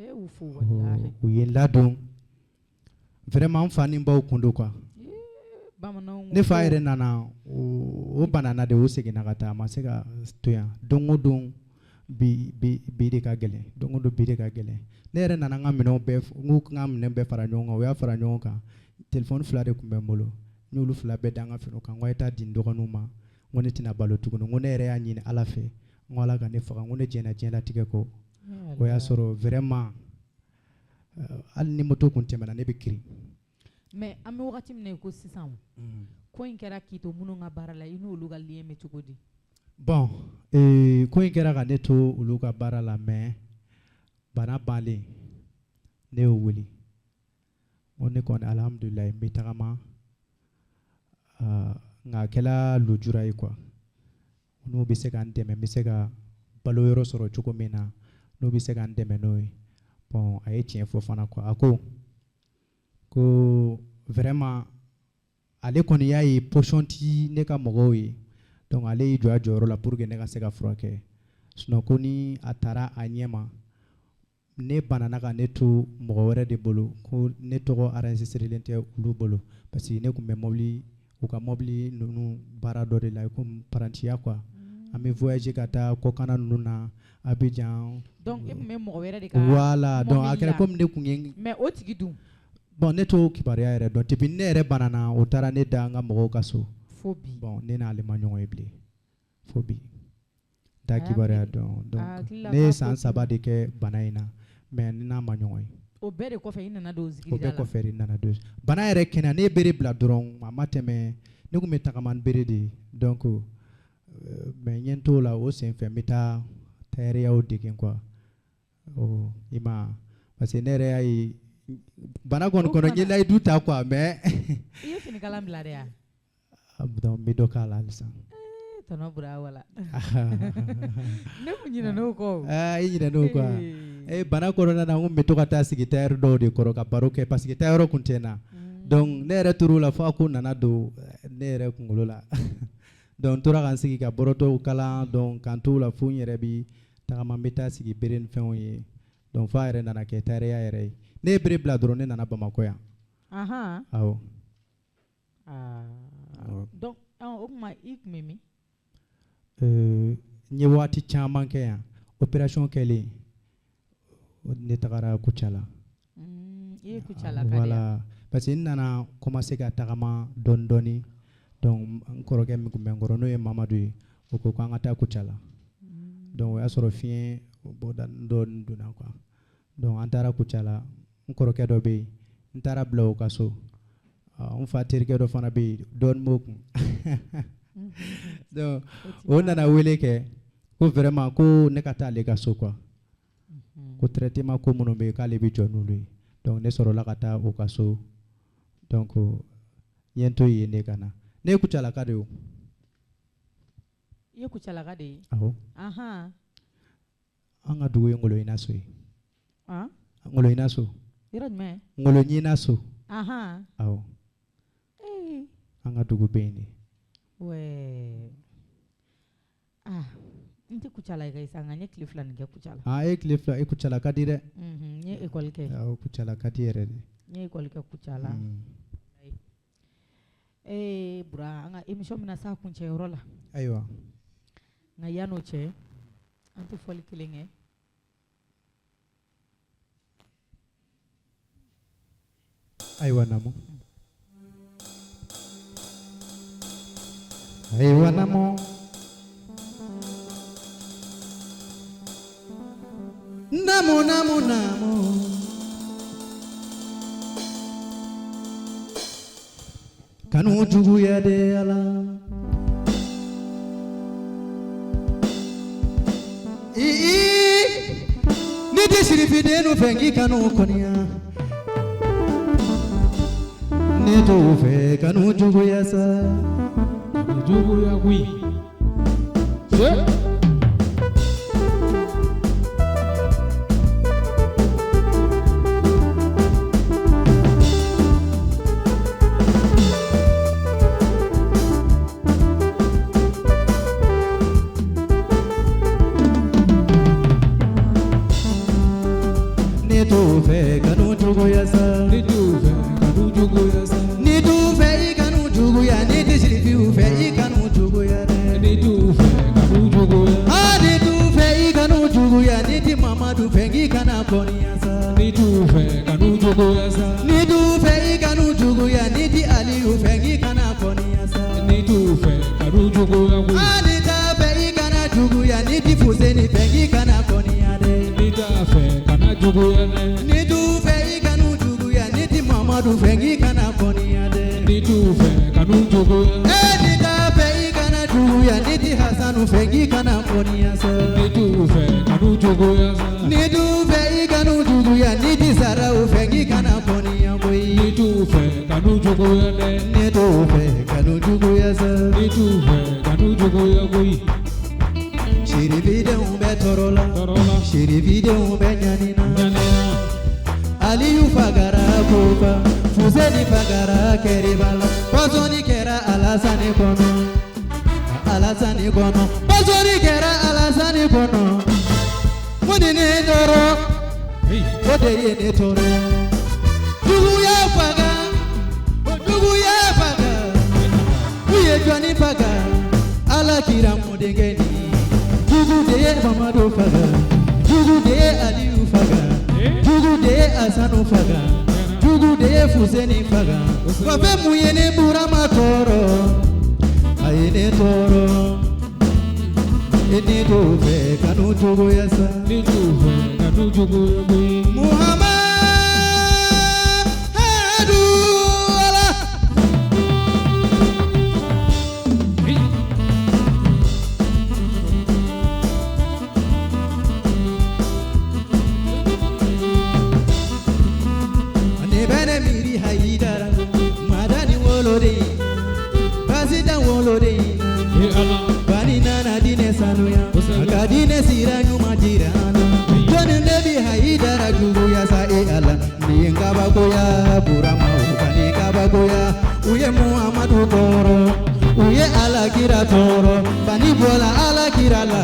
Ee, u fo walahi. U ye n ladon vraiment, n fa ni n baw kun don quoi. Bamananw Ne fa ko yɛrɛ nana, o banana de, o seginna ka taa, a ma se ka to yan. Don o don, bi bi bi de ka gɛlɛn, don o don bi de ka gɛlɛn. Ne yɛrɛ nana n ka minɛnw bɛɛ, n ko n ka minɛn bɛɛ fara ɲɔgɔn kan, u y'a fara ɲɔgɔn kan. Téléphone fila de tun bɛ n bolo, n y'olu fila bɛɛ da n ka finiw kan, n ko a ye taa di n dɔgɔninw ma. N ko ne tɛna balo tuguni, n ko ne yɛrɛ y'a ɲini Ala fɛ, n ko Ala ka ne faga, n ko ne jɛnna diɲɛlatigɛ kɔ. O y'a sɔrɔ vraiment, hali ni moto kun tɛmɛna, ne bɛ kirin. Mais an bɛ wagati min na i ko sisan, ko in kɛra k'i to minnu ka baara la, i n'olu ka lien bɛ cogo di? Bon, ko in kɛra ka ne to olu ka baara la, mais bana banlen, ne y'o wele, n ko ne kɔni, alhamdulilayi, n bɛ tagama, nka a kɛla lujura ye quoi. N'u bɛ se ka n dɛmɛ, n bɛ se ka balo yɔrɔ sɔrɔ cogo min na, n'u bɛ se ka n dɛmɛ n'o ye. Bon, a ye tiɲɛ fɔ fana quoi. A ko ko vraiment, ale kɔni y'a ye position ti ne ka mɔgɔw ye, donc ale y'i jɔ a jɔyɔrɔ la pour que ne ka se ka furakɛ. Sinon ko ni a taara a ɲɛ ma, ne banana ka ne to mɔgɔ wɛrɛ de bolo, ko ne tɔgɔ enregistrelen tɛ olu bolo, parce que ne tun bɛ mobili, u ka mobili ninnu baara dɔ de la, komi parantiya quoi. An bɛ voyager ka taa kɔkanna ninnu na, Abidjan. Donc e tun bɛ mɔgɔ wɛrɛ de ka Voilà, donc a mobili kɛra la. komi ne tun ye. Mais o tigi dun? Bon, ne t'o kibaruya yɛrɛ dɔn. Depuis ne yɛrɛ banana, o taara ne da an ka mɔgɔw ka so. Fo bi? Bon, ne n'ale ma ɲɔgɔn ye bilen fo bi, n t'a A y'a kibaruya miiri. dɔn. Donc A hakili la ne ye k'a san ko 3 de kɛ bana in na, mais ni n'a ma ɲɔgɔn ye. O bɛɛ de kɔfɛ, i nana don O zikirida bɛɛ la? kɔfɛ de nana don bana yɛrɛ kɛnɛya. Ne ye bere bila dɔrɔn, a ma tɛmɛ, ne tun bɛ tagama ni bere de ye. Donc mais n ye n t'o la, o senfɛ n bɛ taa tayɛriyaw dege quoi. Oh, i ma, parce que ne yɛrɛ y'a ye bana kɔni O kɔnɔ, n ye kumana layidu ta quoi, mais I ye finikalan bila de ya? Donc n bɛ dɔ k'a la halisa. Eh, tɔnɔ Bura, wala ne kun ɲinɛn'o kɔ o. Aa, i ɲinɛn'o kɔ wa? Ee. Eh, bana kɔnɔna na, n kun bɛ to ka taa sigi tailleur dɔw de kɔrɔ ka baro kɛ, parce que tailleur kun tɛ n na. Donc ne yɛrɛ tor'o la fo a ko nana don ne yɛrɛ kunkolo la. Donc n tora ka n sigi ka bɔrɔtɔw kalan, donc k'an t'o la fo n yɛrɛ bi tagama, n bɛ taa sigi bere ni fɛnw ye. Donc fo a yɛrɛ nana kɛ tailleur yɛrɛ ye. Ne ye bere bila dɔrɔn, ne nana Bamakɔ yan. Awɔ. Ah. Awɔ. Donc o tuma i tun bɛ min? N ye waati caman kɛ yan. Opération kɛlen, ne tagara Kucala. I ye Kucala ka de yan? Voilà, parce que n nana commencer ka tagama dɔɔni dɔɔni. Donc n kɔrɔkɛ min tun bɛ n kɔrɔ, n'o ye Mamadu ye, o ko k'an ka taa Kucala. Donc o y'a sɔrɔ fiɲɛ bɔda dɔɔni donna quoi. Donc an taara Kucala, n kɔrɔkɛ dɔ bɛ yen, n taara bila o ka so. N fa terikɛ dɔ fana bɛ yen, dɔɔni b'o kun. Donc o nana wele kɛ ko vraiment, ko ne ka taa ale ka so quoi. Ko traitement ko minnu bɛ yen, k'ale bɛ jɔ n'olu ye. Donc ne sɔrɔla ka taa o ka so. Donc N ye n to yen de ka na. Ne ye Kucalaka de ye o. I ye Kucalaka de ye? Awɔ. Ahan. An ka dugu ye Ngoloyinaso ye. Han? Ngoloyinaso. Yɔrɔ jumɛn? Ngoloyinaso. Ahan. Awɔ. Ee. An ka dugu bɛ yen de. Ouais. Ah, n tɛ Kucala ye sa, nka n ye tile 2 nin kɛ Kucala. Ah, e ye tile 2 e Kucala ka di dɛ. Unhun, n ye école kɛ. Awɔ, Kucala ka di yɛrɛ de. N ye école kɛ Kucala. Ee Bura, an ka émission bɛna s'a kuncɛyɔrɔ la. Ayiwa. Nka yan'o cɛ, an tɛ fɔli kelen kɛ. Ayiwa Namo. Ayiwa Namo. Namo namo namo. Kanu juguya de Ala. Ni tɛ sirifiden fɛ k'i kanu kɔniya. Ne t'o fɛ kanu juguya sa. Juguya koyi. Ne t'o fɛ kanu juguya sa. Ne t'o fɛ kanu juguya sa. Ni t'u fɛ i kanu juguya, ni tɛ sirifiw fɛ i kanu juguya dɛ. Ne t'u fɛ kanu juguya. Ah, ni t'u fɛ i kanu juguya, ni tɛ Mamadu fɛ k'i kana kɔniya sa. Ne t'u fɛ kanu juguya sa. Ni t'u fɛ i kanu juguya, ni tɛ Aliyu fɛ k'i kana kɔniya sa. Ne t'u fɛ kanu juguya koyi. Ah, ni t'a fɛ i kana juguya, ni tɛ Fuseni fɛ k'i kana kɔniya dɛ. Ni t'a fɛ kana juguya dɛ. Ni t'u fɛ i kanu juguya, ni tɛ Mamadu fɛ k'i kana kɔniya dɛ. Ni t'u fɛ kanu juguya. Eh, ni t'a fɛ i kana juguya, ni tɛ Hasanu fɛ k'i kana kɔniya sa. Ni t'u fɛ kanu juguya sa. Ni t'u fɛ i kanu juguya, ni tɛ Saraw fɛ k'i kana kɔniya koyi. Ni t'u fɛ kanu juguya dɛ. Ne t'u fɛ kanu juguya sa. Ni t'u fɛ kanu juguya koyi. Sirifidenw bɛ tɔɔrɔ la. Sirifidenw bɛ ɲani na. Aliyu fagara Kofa, Fuseni fagara Kɛribala, pɔsɔni kɛra Alasani kɔnɔ. Alasani kɔnɔ, pɔsɔni kɛra Alasani kɔnɔ. Mun de ne tɔɔrɔ? O de ye ne tɔɔrɔ. Juguya faga, juguya faga, u ye jɔnni faga? Ala kira mɔdenkɛ nin. Jugu de ye Mamadu faga, jugu de ye Aliyu faga, jugu de ye Asanu faga, jugu de ye Fuseni faga. Wa fɛn mun ye ne Burama tɔɔrɔ? A ye ne tɔɔrɔ. Ne t'o fɛ kanu juguya sa. Ne t'o fɛ kanu juguya koyi. Muhamadu Ala. Ne bɛ ne miiri Hayidara, Madani woloden, Basitan woloden. Bani nana diinɛ sanuya, a ka diinɛ sira ɲuman jira an na. Jɔnni de bi Hayidara juguya sa e Ala? Nin ye kabakoya Burama, u ka nin kabakoya. U ye Muhamadu tɔɔrɔ, u ye Alakira tɔɔrɔ, bani bɔla Alakira la.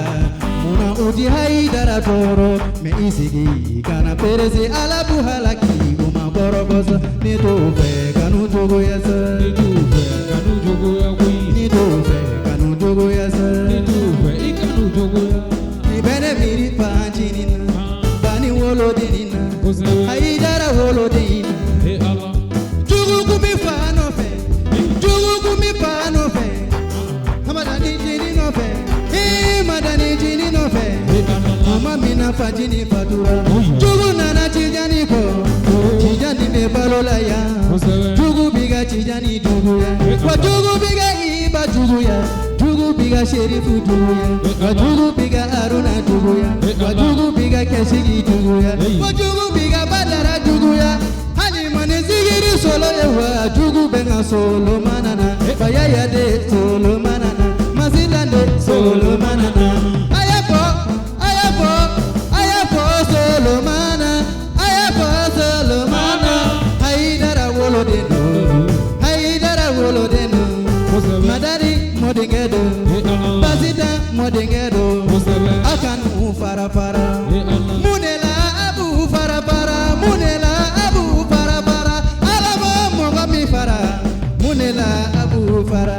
Munna u ti Hayidara tɔɔrɔ? Mɛ i sigi kana perese Ala b'u halaki, u ma kɔrɔbɔ sa. Ne t'o fɛ kanu juguya sa. Ne t'o fɛ kanu juguya koyi. Ne t'o fɛ kanu juguya sa. Ne t'o fɛ i kanu juguya. Ni bɛ ne miiri fancinin na, bani wolodennin na, Hayidara woloden na. Jugu kun bɛ fa nɔfɛ, jugu kun bɛ fa nɔfɛ, Hamadani jinin nɔfɛ, Madani jinin nɔfɛ. Tuma min na fajinin fatura, jugu nana Tijani kɔ, Tijani bɛ balo la yan. Jugu b'i ka Tijani juguya, wa jugu b'i ka Iba juguya, jugu b'i ka Serifu juguya, wa jugu b'i ka Aruna juguya, wa jugu b'i ka Kɛsigi juguya, wa jugu b'i ka Badara juguya. Hali ma ni zigiri sɔrɔ ye wa jugu bɛ ka Solomana na Bayaya de Solomana na Masila de Solomana na a y'a fɔ a y'a fɔ a y'a fɔ Solomana a y'a fɔ Solomana Hayidara woloden don Hayidara woloden don Madani mɔdenkɛ don Basita mɔdenkɛ don a ka n'u fara fara mun de la a b'u fara fara mun de la a b'u fara fara Ala ma mɔgɔ min fara mun de la a b'u fara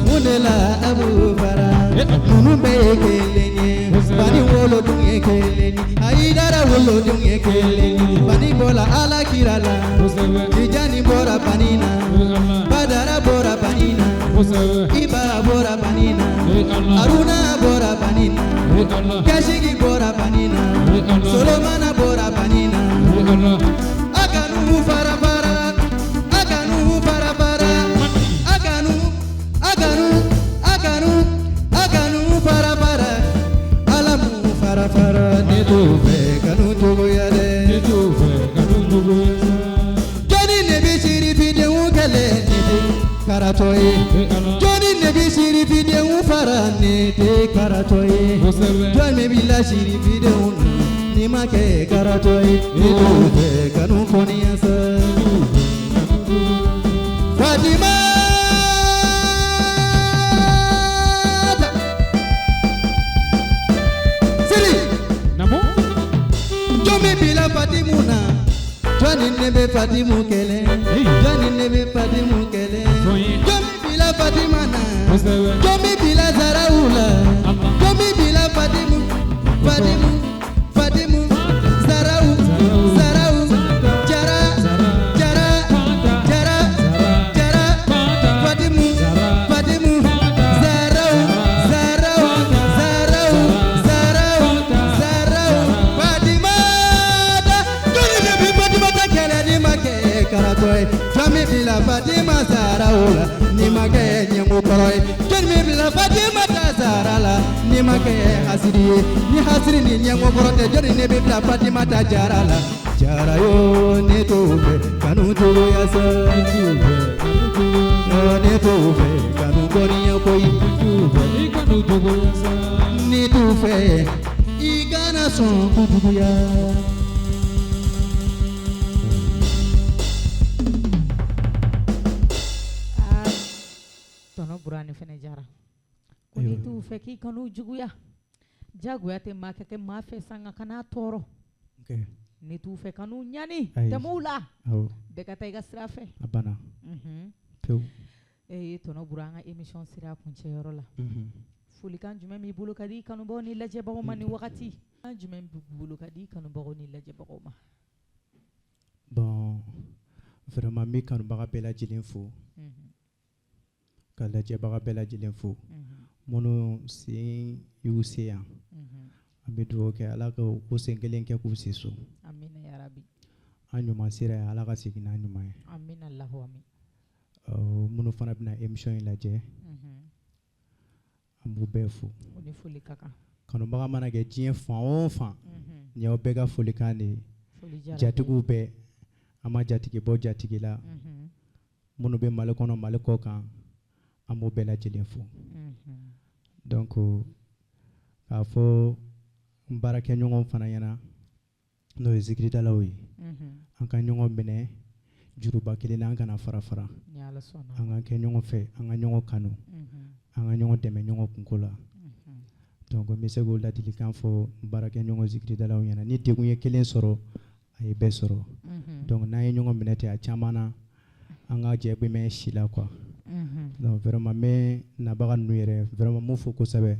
mun de la a b'u fara ninnu bɛɛ ye kelen ye Bani wolodon ye kelen ye Hayidara wolodon ye kelen ye Bani bɔra Ala kira la Tijani bɔra Bani na Badara bɔra Bani na Iba bɔra Bani na Haruna bɔra Bani na Kasigi bɔra Bani na Solomana bɔra Bani na a ka n'u fara fara a ka n'u fara fara a ka n'u a ka n'u a ka n'u a ka n'u fara fara Ala m'u fara fara ne t'o fɛ kanu cogoya dɛ ne t'o fɛ kanu cogoya jɔnni de bɛ sirifidenw kɛlɛ ne tɛ karatɔ ye jɔnni de bɛ sirifidenw fara ne tɛ karatɔ ye jɔnni de bɛ la sirifidenw na n'i ma kɛ karatɔ ye ne t'o fɛ kanu kɔniya sa Fatima Siri jɔn bɛ bila Fatimu na jɔnni ne bɛ Fatimu kɛlɛ jɔnni ne bɛ Fatimu kɛlɛ jɔn bɛ bila Fatima na jɔn bɛ bila Zarawu la jɔn bɛ bila Fatimu Fatimu Fatimu Zarawu Zarawu Jara Jara Jara Jara Fatimu Fatimu Zarawu Zarawu Zarawu Zarawu Zarawu Fatima jɔnni de bɛ Fatima ta kɛlɛ ni ma kɛ karatɔ ye jɔn bɛ bila Fatima Zarawu la ni ma kɛ ɲɛngo kɔrɔ ye jɔnni bɛ bila Fatima ta Zara la ni ma kɛ hasidi ye ni hasidi ni ɲɛngo kɔrɔ tɛ jɔnni ne bɛ bila Fatima ta Jara la Jara yo ne t'o fɛ kanu cogoya sa ne t'o fɛ kanu kɔniya koyi ne t'o fɛ i kana sɔn kojuguya. Tɔnɔ Burani fɛnɛ jara ko n'i t'u fɛ k'i kan'u juguya jagoya tɛ maa ka kɛ maa fɛ sanga kan'a tɔɔrɔ n'i t'u fɛ kan'u ɲani tɛmɛ u la bɛɛ ka taa i ka sira fɛ a banna pewu. Ee tɔnɔ Bura an ka émission sera a kuncɛyɔrɔ la folikan jumɛn b'i bolo ka di i kanubagaw ni lajɛbagaw ma ni wagati kan jumɛn b'i bolo ka di i kanubagaw ni lajɛbagaw ma? Bon vraiment n bɛ kanubaga bɛɛ lajɛlen fo ka lajɛbaga bɛɛ lajɛlen fo minnu sen y'u se yan an bɛ dugawu kɛ Ala ka o sen kelen kɛ k'u se so amina ya rabi an ɲuman sera yan Ala ka segin n'an ɲuman ye amina Allahu amin minnu fana bɛna émission in lajɛ an b'u bɛɛ fo o ni foli ka kan kanubaga mana kɛ diɲɛ fan o fan nin y'aw bɛɛ ka folikan de ye jatigiw bɛɛ an ma jatigi bɔ jatigi la minnu bɛ Mali kɔnɔ Mali kɔ kan an b'u bɛɛ lajɛlen fo donc k'a fɔ n baarakɛɲɔgɔn fana ɲɛna n'o ye zikiridalaw ye an ka ɲɔgɔn minɛ juruba kelen na an kana fara fara an ka kɛ ɲɔgɔn fɛ an ka ɲɔgɔn kanu an ka ɲɔgɔn dɛmɛ ɲɔgɔn kunko la donc n bɛ se k'o ladilikan fɔ n baarakɛɲɔgɔn zikiridalaw ɲɛna ni degun ye kelen sɔrɔ a ye bɛɛ sɔrɔ donc n'an ye ɲɔgɔn minɛ ten a caman na an ka jɛ bɛ mɛn si la quoi donc vraiment n bɛ nabaga ninnu yɛrɛ vraiment n b'u fo kosɛbɛ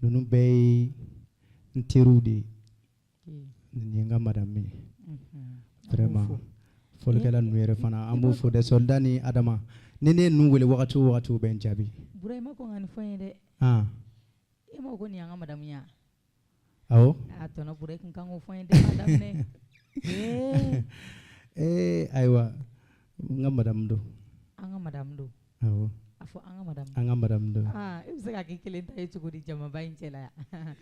ninnu bɛɛ ye n teriw de ye nin ye n ka madame ye vraiment fɔlikɛla ninnu yɛrɛ fana an b'u fo dɛ Soldat ni Adama ni ne ye ninnu wele wagati o wagati u bɛ n jaabi. Bura i ma kɔn ka nin fɔ n ye dɛ. E ma ko nin y'an ka madame ye wa? Awɔ. A tɔnɔ Bura i kun kan k'o fɔ n ye depuis a daminɛ. Ee ayiwa n ka madame don. An ka madame don. Awɔ. A fɔ an ka madame. An ka madame don. Aa e bɛ se ka kɛ kelen ta ye cogo di jamaba in cɛla yan?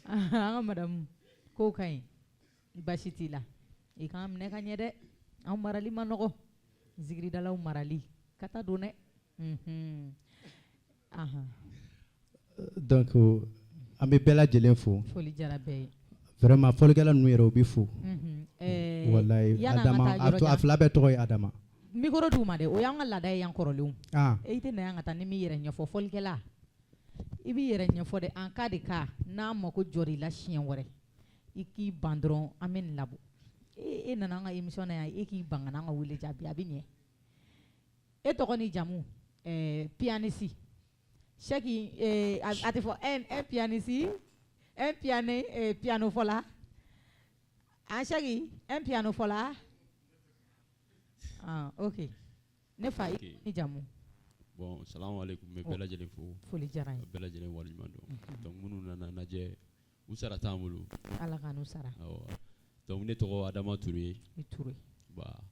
An ka madame kow ka ɲi baasi t'i la i k'an minɛ ka ɲɛ dɛ. An marali ma nɔgɔ Zikiridalaw marali ka taa don dɛ. Donc an bɛ bɛɛ lajɛlen fo. Foli diyara bɛɛ ye. Vraiment fɔlikɛla ninnu yɛrɛ u bɛ fo. Walayi Adama a fila bɛɛ tɔgɔ ye Adama. Micro d'u ma dɛ, o y'an ka laada ye yan kɔrɔlenw. E tɛ na yan ka taa ni m'i yɛrɛ ɲɛfɔ fɔlikɛla. I b'i yɛrɛ ɲɛfɔ dɛ en cas de cas n'a mako jɔr'i la siɲɛ wɛrɛ i k'i ban dɔrɔn an bɛ nin labɔ. E nana an ka émission na yan e k'i ban ka n'an ka wele jaabi a bɛ ɲɛ. E tɔgɔ ni jamu pianiste Sɛki a tɛ fɔ un pianiste un piano piano fɔla an Sɛki un piano fɔla ah ok ne fa i ni jamu. Bon salamu aleykum n bɛ bɛɛ lajɛlen fo. Foli diyara n ye. Ka bɛɛ lajɛlen waleɲuman dɔn. Donc minnu nana lajɛ u sara t'an bolo. Ala ka n'u sara. Awɔ donc ne tɔgɔ Adama Ture. I Ture. Ba.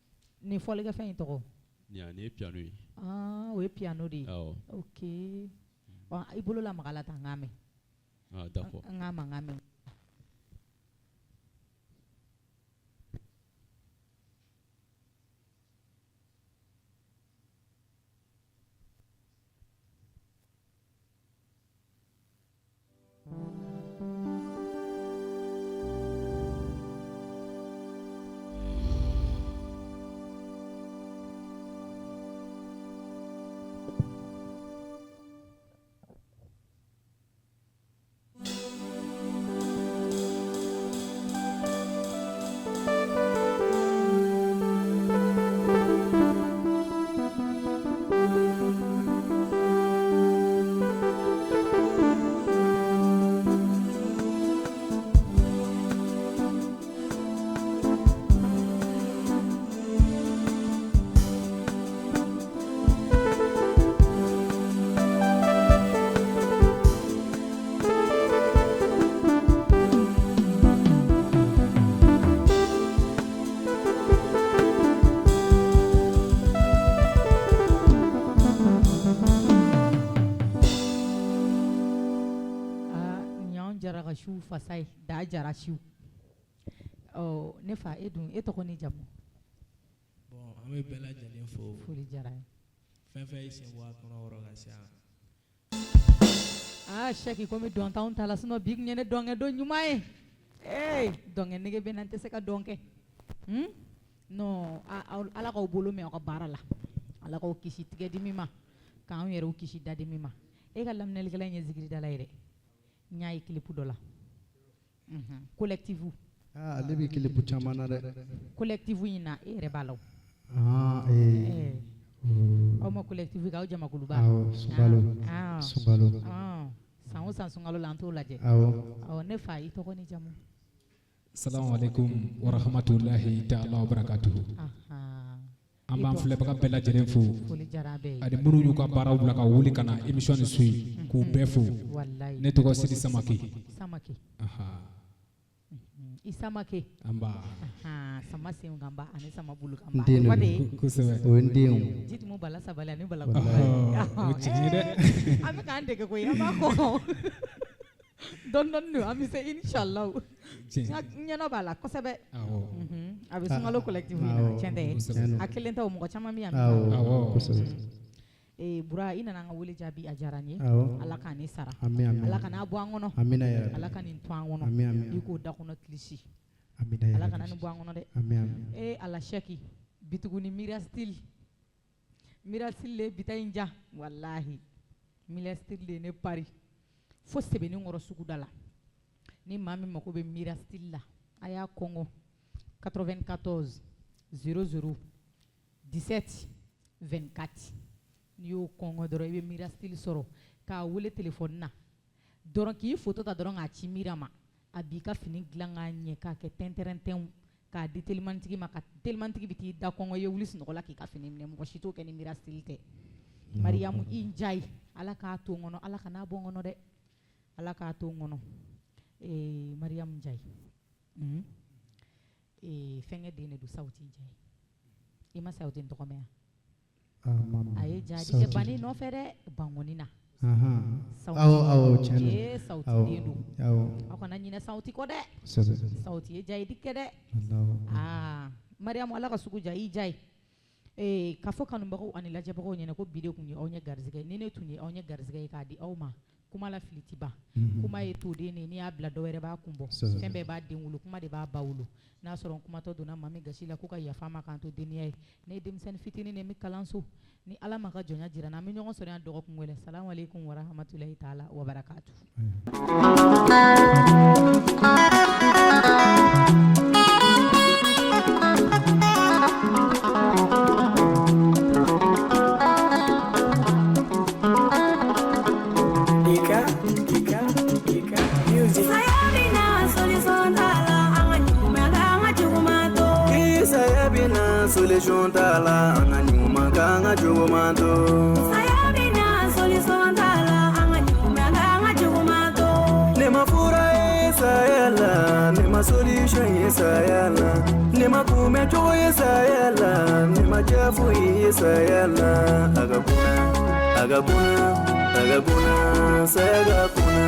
Nin fɔlikɛfɛn in tɔgɔ. Nin ye piano ye. Ah o ye piano de ye. Awɔ. Ok i bolo lamaga la tan n k'a mɛn. Ah d'accord. N k'a mankan mɛn. Siw fasa ye da jara siw. Ɔ ne fa e dun e tɔgɔ ni jamu. Bon an bɛ bɛɛ lajɛlen fo. Foli diyara n ye. Fɛn fɛn y'i sen bɔ a kɔnɔ kɔrɔ ka se yan. Aa Sɛki komi dɔn t'anw ta la sinon bi tun ye ne dɔnkɛ don ɲuman ye. Ee dɔnkɛ nege bɛ n na n tɛ se ka dɔn kɛ. Non Ala k'aw bolo mɛn aw ka baara la. Ala k'aw kisi tigɛdimi ma k'anw yɛrɛw kisi dadimi ma. E ka laminɛlikɛla in ye zikiridala ye dɛ. N y'a ye clip dɔ la. Collectif. Ah ale bɛ clip caman na dɛ. Collectif in na e yɛrɛ b'a la o. Ah ee. Aw ma collectif kɛ aw jamakuluba. Awɔ sunkalo. Sunkalo. San o san sunkalo la an t'o lajɛ. Awɔ. Awɔ ne fa i tɔgɔ ni jamu. Salamu aleykum wa rahmatulahi ta'ala wa barakatuhu. An b'an filɛbaga bɛɛ lajɛlen fo ani minnu y'u ka baaraw bila ka wuli ka na émission nin suit k'u bɛɛ fo. Ne tɔgɔ Sidi Samake. Samake. I Samake. Anba. Sama sen kan ba ani sama bolo kan ba. N den don. Kosɛbɛ. O ye n den ye. Jitumu bala sabali ani bala O jigin dɛ. An bɛ k'an dege koyi an b'a kɔkɔ. Dɔɔni dɔɔni don an bɛ se inchallah. N ɲɛnɔ b'a la kosɛbɛ. Awɔ. A bɛ sunkalo collectif in na tiɲɛ tɛ. A kelen tɛ o mɔgɔ caman bɛ yan. Awɔ kosɛbɛ. Bura i nana an ka wele jaabi a diyara n ye. Awɔ. Ala k'a ni sara. Ami ami. Ala kana bɔ an kɔnɔ. Amina yarabi. Ala ka nin to an kɔnɔ. Ami ami. I k'o da kɔnɔ kilisi. Amina yarabi. Ala kana nin bɔ an kɔnɔ dɛ. Ami ami. Ee Ala Sɛki bi tuguni Mira Style. Mira Style le bi ta in ja walahi. Mira Style de ne pari. Fo Sebenikɔrɔ suguda la. Ni maa min mako bɛ Mira Style la a y'a kɔngɔ 94 00 17 24 n'i y'o kɔngɔ dɔrɔn i bɛ Mira Style sɔrɔ k'a wele téléphone na dɔrɔn k'i photo ta dɔrɔn k'a ci Mira ma a b'i ka fini dilan k'a ɲɛ k'a kɛ tɛntɛrɛntɛnw k'a di telimantigi ma ka telimantigi bɛ t'i da kɔngɔ i ye wuli sunɔgɔ la k'i ka fini minɛ mɔgɔ si t'o kɛ ni Mira Style tɛ. Mariyamu i Njayi Ala k'a to n kɔnɔ Ala kan'a bɔ n kɔnɔ dɛ. Ala k'a to n kɔnɔ. Mariyamu Njayi. Fɛnkɛ den de don Sawuti Njayi. I ma Sawuti tɔgɔ mɛn wa? A ye jadi kɛ banni nɔfɛ dɛ bangɔni na. Awɔ awɔ tiɲɛ don. Sawuti den don. Awɔ. Aw kana ɲinɛ Sawuti kɔ dɛ. Kosɛbɛ. Sawuti ye jayidi kɛ dɛ. Alahu. Aa Mariyamu Ala ka sugu ja i Njayi. K'a fɔ kanubagaw ani lajɛbagaw ɲɛna ko bi de tun ye aw ɲɛ garisɛgɛ ni ne tun ye aw ɲɛ garisɛgɛ ye k'a di aw ma. Kuma la fili tɛ ban. Kuma ye toden de, n'i y'a bila dɔwɛrɛ b'a kun bɔ. Fɛn bɛɛ b'a den wolo, kuma de b'a ba wolo. N'a sɔrɔ n kumatɔ donna maa min gasi la, ko ka yafa ma, k'an to denya ye. Ne ye denmisɛnnin fitinin de, n bɛ kalanso. Ni Ala ma ka jɔnya jira n na, an bɛ ɲɔgɔn sɔrɔ yan dɔgɔkun wɛrɛ. Salamu aleykum wa rahmatulahi taala wa barakatu. Solution t'a la, an ka ɲuman k'an ka juguman to. Saya bɛ na, solution t'a la, an ka ɲuman k'an ka juguman to. Ne ma fura ye saya la, ne ma solution ye saya la, ne ma kunbɛn cogo ye saya la, ne ma diya foyi ye saya la. A ka kunna, a ka kunna, a ka kunna, saya ka kunna.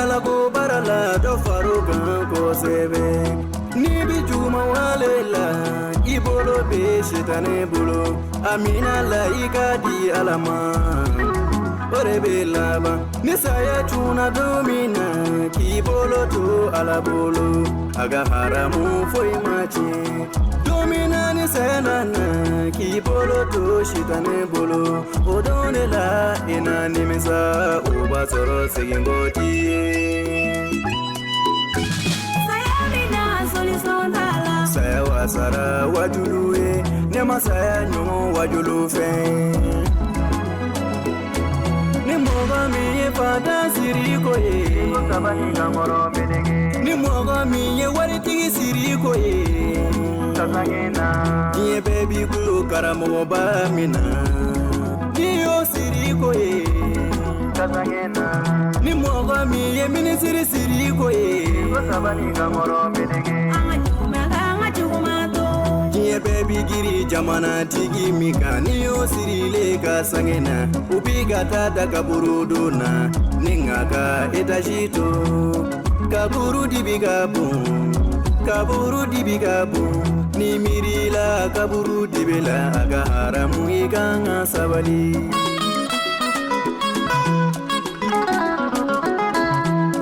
Ala ko baara la dɔ far'o kan kosɛbɛ. N'i bi juguman wale la, i bolo bɛ sitanɛ bolo. A minɛ la i ka di Ala ma, o de bɛ laban. Ni saya cunna don min na, k'i bolo to Ala bolo. A ka haramu foyi ma tiɲɛ. Don min na ni saya nana, k'i bolo to sitanɛ bolo. O don de la i na nimisa, o b'a sɔrɔ segin kɔ t'i ye. Saya bɛ na, solution t'a la. Saya wasara wajulu ye, ne ma saya ɲɔgɔn wajulu fɛn. Ni mɔgɔ min ye fatan siri ko ye, ni mɔgɔ min ye waritigi siri ko ye, diɲɛ bɛɛ b'i kulo karamɔgɔba min na, n'i y'o siri ko ye. Ni mɔgɔ min ye minisiri siri ko ye, an ka ɲuman k'an ka juguman to. Diɲɛ bɛɛ b'i giri jamanatigi min kan, n'i y'o sirilen ka sange na, u b'i ka taa da kaburudon na, ni ŋa ka etazi to. Kaburu dibi ka bon, kaburu dibi ka bon, ni miirila kaburu dibi la, a ka haramu i kan ka sabali.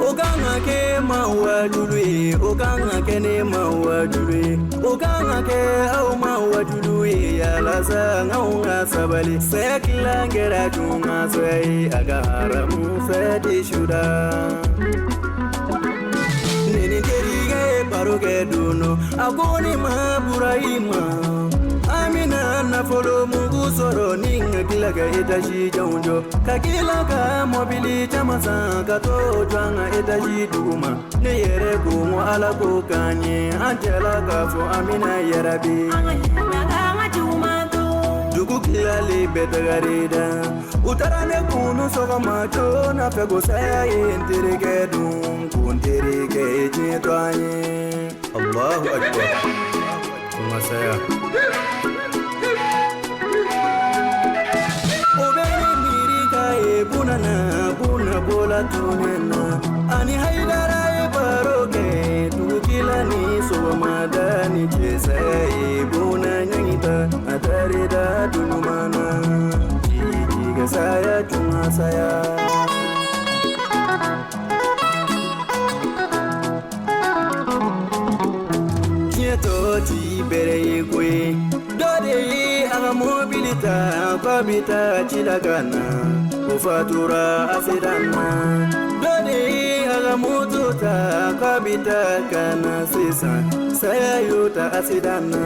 O kan ka kɛ ma wajulu ye, o kan ka kɛ ne ma wajulu ye, o kan ka kɛ aw ma wajulu ye, yalasa anw ka sabali. Saya kilan kɛra junga saya ye, a ka haramu saya tɛ suda. Ne ni terikɛ ye baro kɛ don dɔ, a ko ne ma Burahima, an bɛna nafolo mugu sɔrɔ ni ka tila ka etazi janw jɔ, ka tila ka mɔbili caman san ka t'o jɔ an ka etazi duguma. Ne yɛrɛ ko n ko Ala ko k'an ɲɛ, an cɛla k'a fɔ an bɛna yarabi. An ka ɲuman k'an ka juguman to. Dugu tilalen bɛɛ tagare da, u taara ne kunu sɔgɔma joona fɛ ko saya ye n terikɛ dun, ko n terikɛ ye diɲɛ to an ye. Allahu akbar, ko n ka saya. O bɛ ne miiri k'a ye buna na, buna bɔla tunɛ na, ani Hayidara ye baro kɛ dugukila ni sɔgɔmada ni cɛ. Saya ye buna ɲangi ta, a taar'i da dun ɲuman na. Jigi ka saya junga saya. Diɲɛ tɔ ti bɛrɛ ye koyi, dɔ de ye a ka mobili ta k'a bɛ taa ci la ka na, o fatura accident na. Dɔ de ye a ka moto ta k'a bɛ taa ka na sisan, saya y'o ta accident na.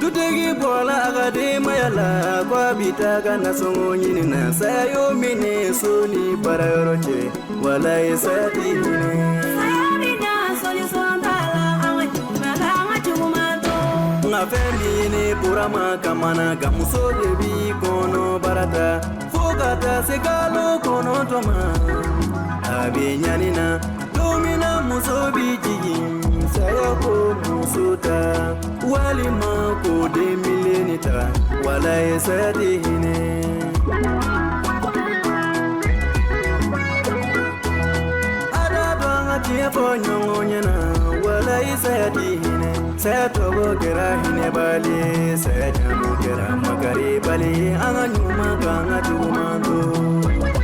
Dutigi bɔla a ka denbaya la k'a bɛ taa ka nasɔngɔ ɲini na, saya y'o minɛ so ni baarayɔrɔ cɛ, walayi saya tɛ hinɛ. Saya bɛ na, solution t'a la, an ka ɲuman k'an ka juguman to. Nka fɛn min ne Burama kamana gan, muso de b'i kɔnɔ baara ta fo ka taa se kalo 9 ma, a bɛ ɲani na. Don min na muso bi jigin, saya ko muso ta, walima ko den miliyɔn ta, walayi saya tɛ hinɛ. tiɲɛ fɔ ɲɔgɔn ɲɛna, walayi saya ti hinɛ. Saya tɔgɔ kɛra hinɛbali ye, saya jamu kɛra makaribali ye. An ka ɲuman k'an ka juguman to.